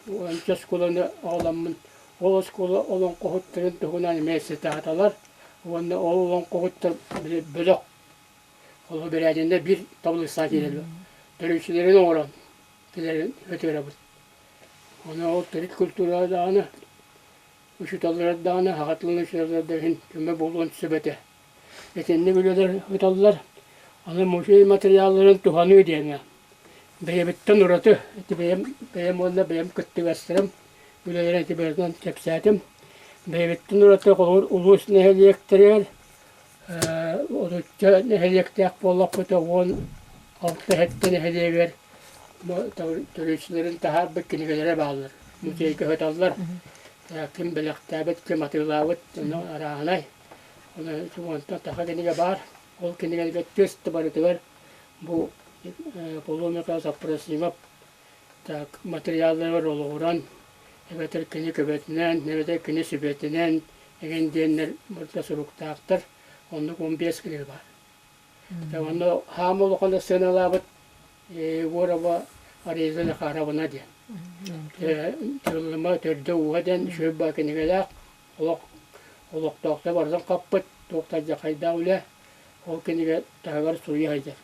уонча оскуоланы аҕаламмын ол оскуола олоҥхоһуттарын туһунан эмиэ цитаталар уонна ол олоҥхоһуттар бөлөх Ол бэрээдиннэ биир таблица киирэллэр. Төрүччүлэрин оҥорон килэрин өтүөрэбит. Ону ол төрүт культура даҕаны, учууталлар даҕаны, саха тылын учууталлар да иһин көмө буолуон сөп этэ. Итинник үлэлэр ыыталлар. Аны музей материалларын туһаныы диэҥҥэ бэйэбиттэн ураты ити бэйэм, бэйэм уонна бэйэм кыттыгастарым үлэлэрин ити бэйэтинэн кэпсээтим. Бэйэбиттэн ураты холобур улуус нэһилиэктэригэр Отучча нэһилиэктээх буоллахпыта 16 сэттэ нэһилиэгэр төрүччүлэрин таһаарбыт кинигэлэрэ бааллар. Музейга сыталлар. Ким бэлэхтээбит, ким атыылаабыт, онно арааһынай. Онтон саха кинигэ баар. Ол кинигэлэргэ түс да барытыгар бу Поломика Сапрасимов так материалларыгар олоҕуран эбэтэр кини көмөтүнэн, эбэтэр кини сүбэтинэн эҥин диэннэр барыта суруктаахтар. Оннук 15 кинигэ баар. Онно хаама улахан сыаналаабыт Егорова Ариза Захаровна диэн. Тыллыма төрдө-ууһа диэн үчүгэй баа кинигэлээх олох олохтоохтор барытын хаппыт, туох да алдьархайдаах үлэ. Ол кинигэ таһыгар суруйа сылдьар.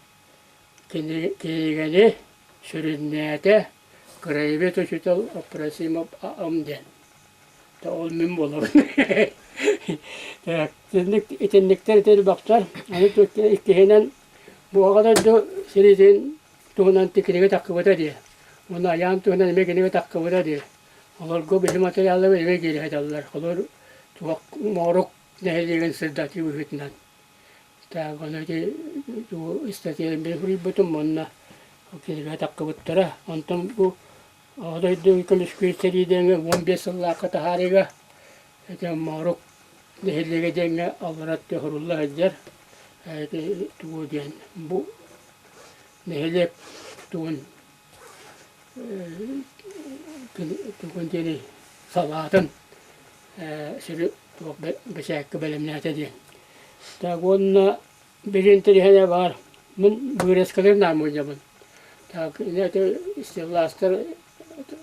Кинигэни сүрүннээтэ краевед учуутал Апросимов А.М. диэн. Ол мин буолабын. Итинниктэр ити элбэхтэр. Аны иккиһинэн бу Аҕа дойду сэриитин туһунан кинигэ таххыбыта дии. Уонна Айаан туһунан эмиэ кинигэ таххыбыта дии. Олорго биһи материаллары эмиэ киирэ сыталлар. Олор туох моорук нэһилиэгин сырдатыы быһыытынан. Так, ону ити ыстатыйаны мин суруйбутум уонна кинигэ таххыбыттара. Онтон бу Аҕа дойду көмүскүүр сэрии диэҥҥэ 15 сыллаахха таһаарыыга ити Моорук нэһилиэгэ диэҥҥэ аллара өттө сурулла сылдьар. Ити тугу диэн бу нэһилиэк тугун тугун диэни салаатын сири туох бэчээккэ бэлэмнээтэ диэн. Так уонна Билин интэриэһинэ баар. Мин вырезкалары наамыйабын. Так, это стеллажтар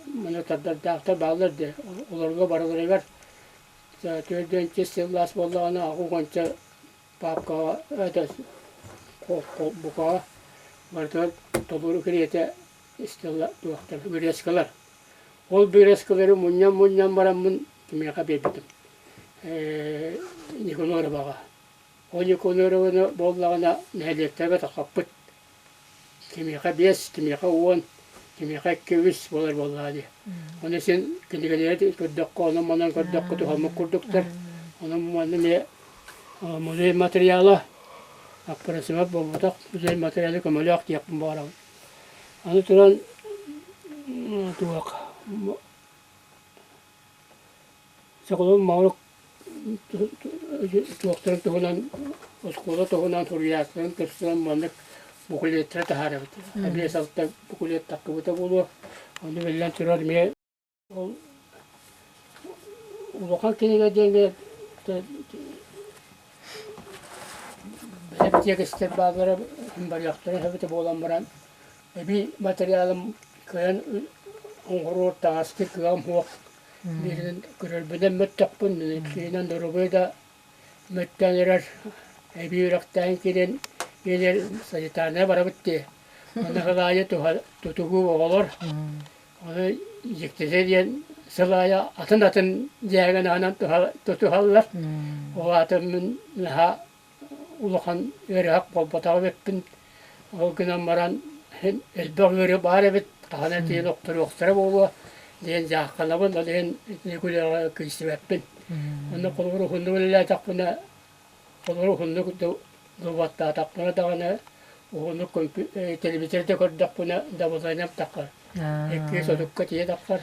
маны тардардаахтар бааллар дии. Олорго барыларыгар төрдүөнчэ стеллаж буоллаҕына аҕыс уонча паапкаҕа это букаҕа барытыгар толору кэриэтэ стелла туохтар вырезкалар. Ол вырезкалары мунньан-мунньан бараммын кимиэхэ биэрбитим. Никанороваҕа. Ониконорованы буоллаҕына нэһилиэктэргэ таххаппыт. Кимиэхэ биэс, кимиэхэ уон, кимиэхэ икки үс буолар буоллаҕа дии. Ону син кинигэлэри көрдөххө, онон-манан көрдөххө туһаммыт курдуктар. Онон манна эмиэ музей материала аппарасымат буолбатах, музей материала көмөлөөх диэхпин баҕарабын. Аны туран туох Соколов Моорук туохтарын туһунан оскуола туһунан суруйааччыларын көрсөн маннык буклеттары таһаарабыт. Биэс-алта буклет таххыбыта буолуо. Ону биллэн турар эмиэ ол улахан кинигэ диэҥҥэ бэлэм тиэкистэр бааллара барыахтара эбитэ буолан баран эбии материалым кыайан оҥоруор таҥаска кыаҕым суох Бииринэн көрөрбүнэн мөттөхпүн, иккиһинэн доруобуйа да мөттөөн эрэр, эбии үөрэхтээн киирэн биэлэр санитарнай барабыт дии. Онно сыл аайы тутуһуу оҕолор, ону дьиктитэ диэн сыл аайы атын-атын дьээҥэн аһынан тутуһаллар. Ол аата мин наһаа улахан ыарыһах буолбатах эбиппин. Ол гынан баран элбэх ыарыы баар эбит, хаһан этиэн охторуохтара буолуо диэн дьаахханабын, ол иһин итини күлэҕэ кыйсыбэппин. Онно холобур уһуннук үлэлээтэхпинэ, холобур уһуннук дуобаттаатахпына даҕаны, уһуннук телевизор да көрдөхпүнэ дабылыанньам таххар. Икки сотукка тиийэ таххар.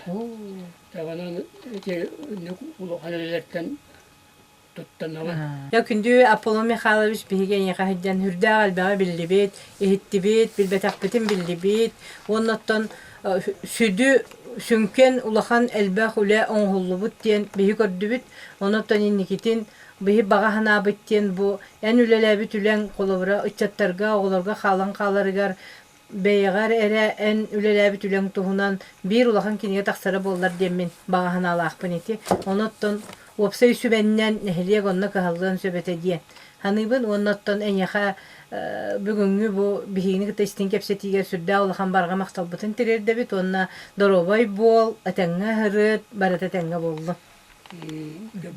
Онон ити улахан үлэлэртэн. туттанабын. Дьэ, күндү Аполлон Михайлович биһиги эйиэхэ сылдьан сүрдээх элбэҕи биллибит, иһиттибит, билбэтэхпитин биллибит. Уонна оттон сүдү сүҥкэн улахан элбэх үлэ оҥоһуллубут диэн биһи көрдүбүт. Онон инникитин биһи баҕа санаабыт диэн бу эн үлэлээбит үлэҥ холобура ыччаттарга, оҕолорго хаалан хааларыгар бэйэҕэр эрэ эн үлэлээбит үлэҥ туһунан биир улахан кинигэ тахсара буоллар диэммин баҕа санаалаахпын ити. Онон уопсай сүбэннэн нэһилиэк онно кыһаллыан сөп этэ диэн саныыбын уонна оттон эйиэхэ бүгүҥҥү бу биһигини кытта истиҥ кэпсэтиигэ сүрдээх улахан барҕа махталбытын тириэрдэбит уонна доруобай буол, этэҥҥэ ыһырыт, барыта этэҥҥэ буоллун. Дьэ,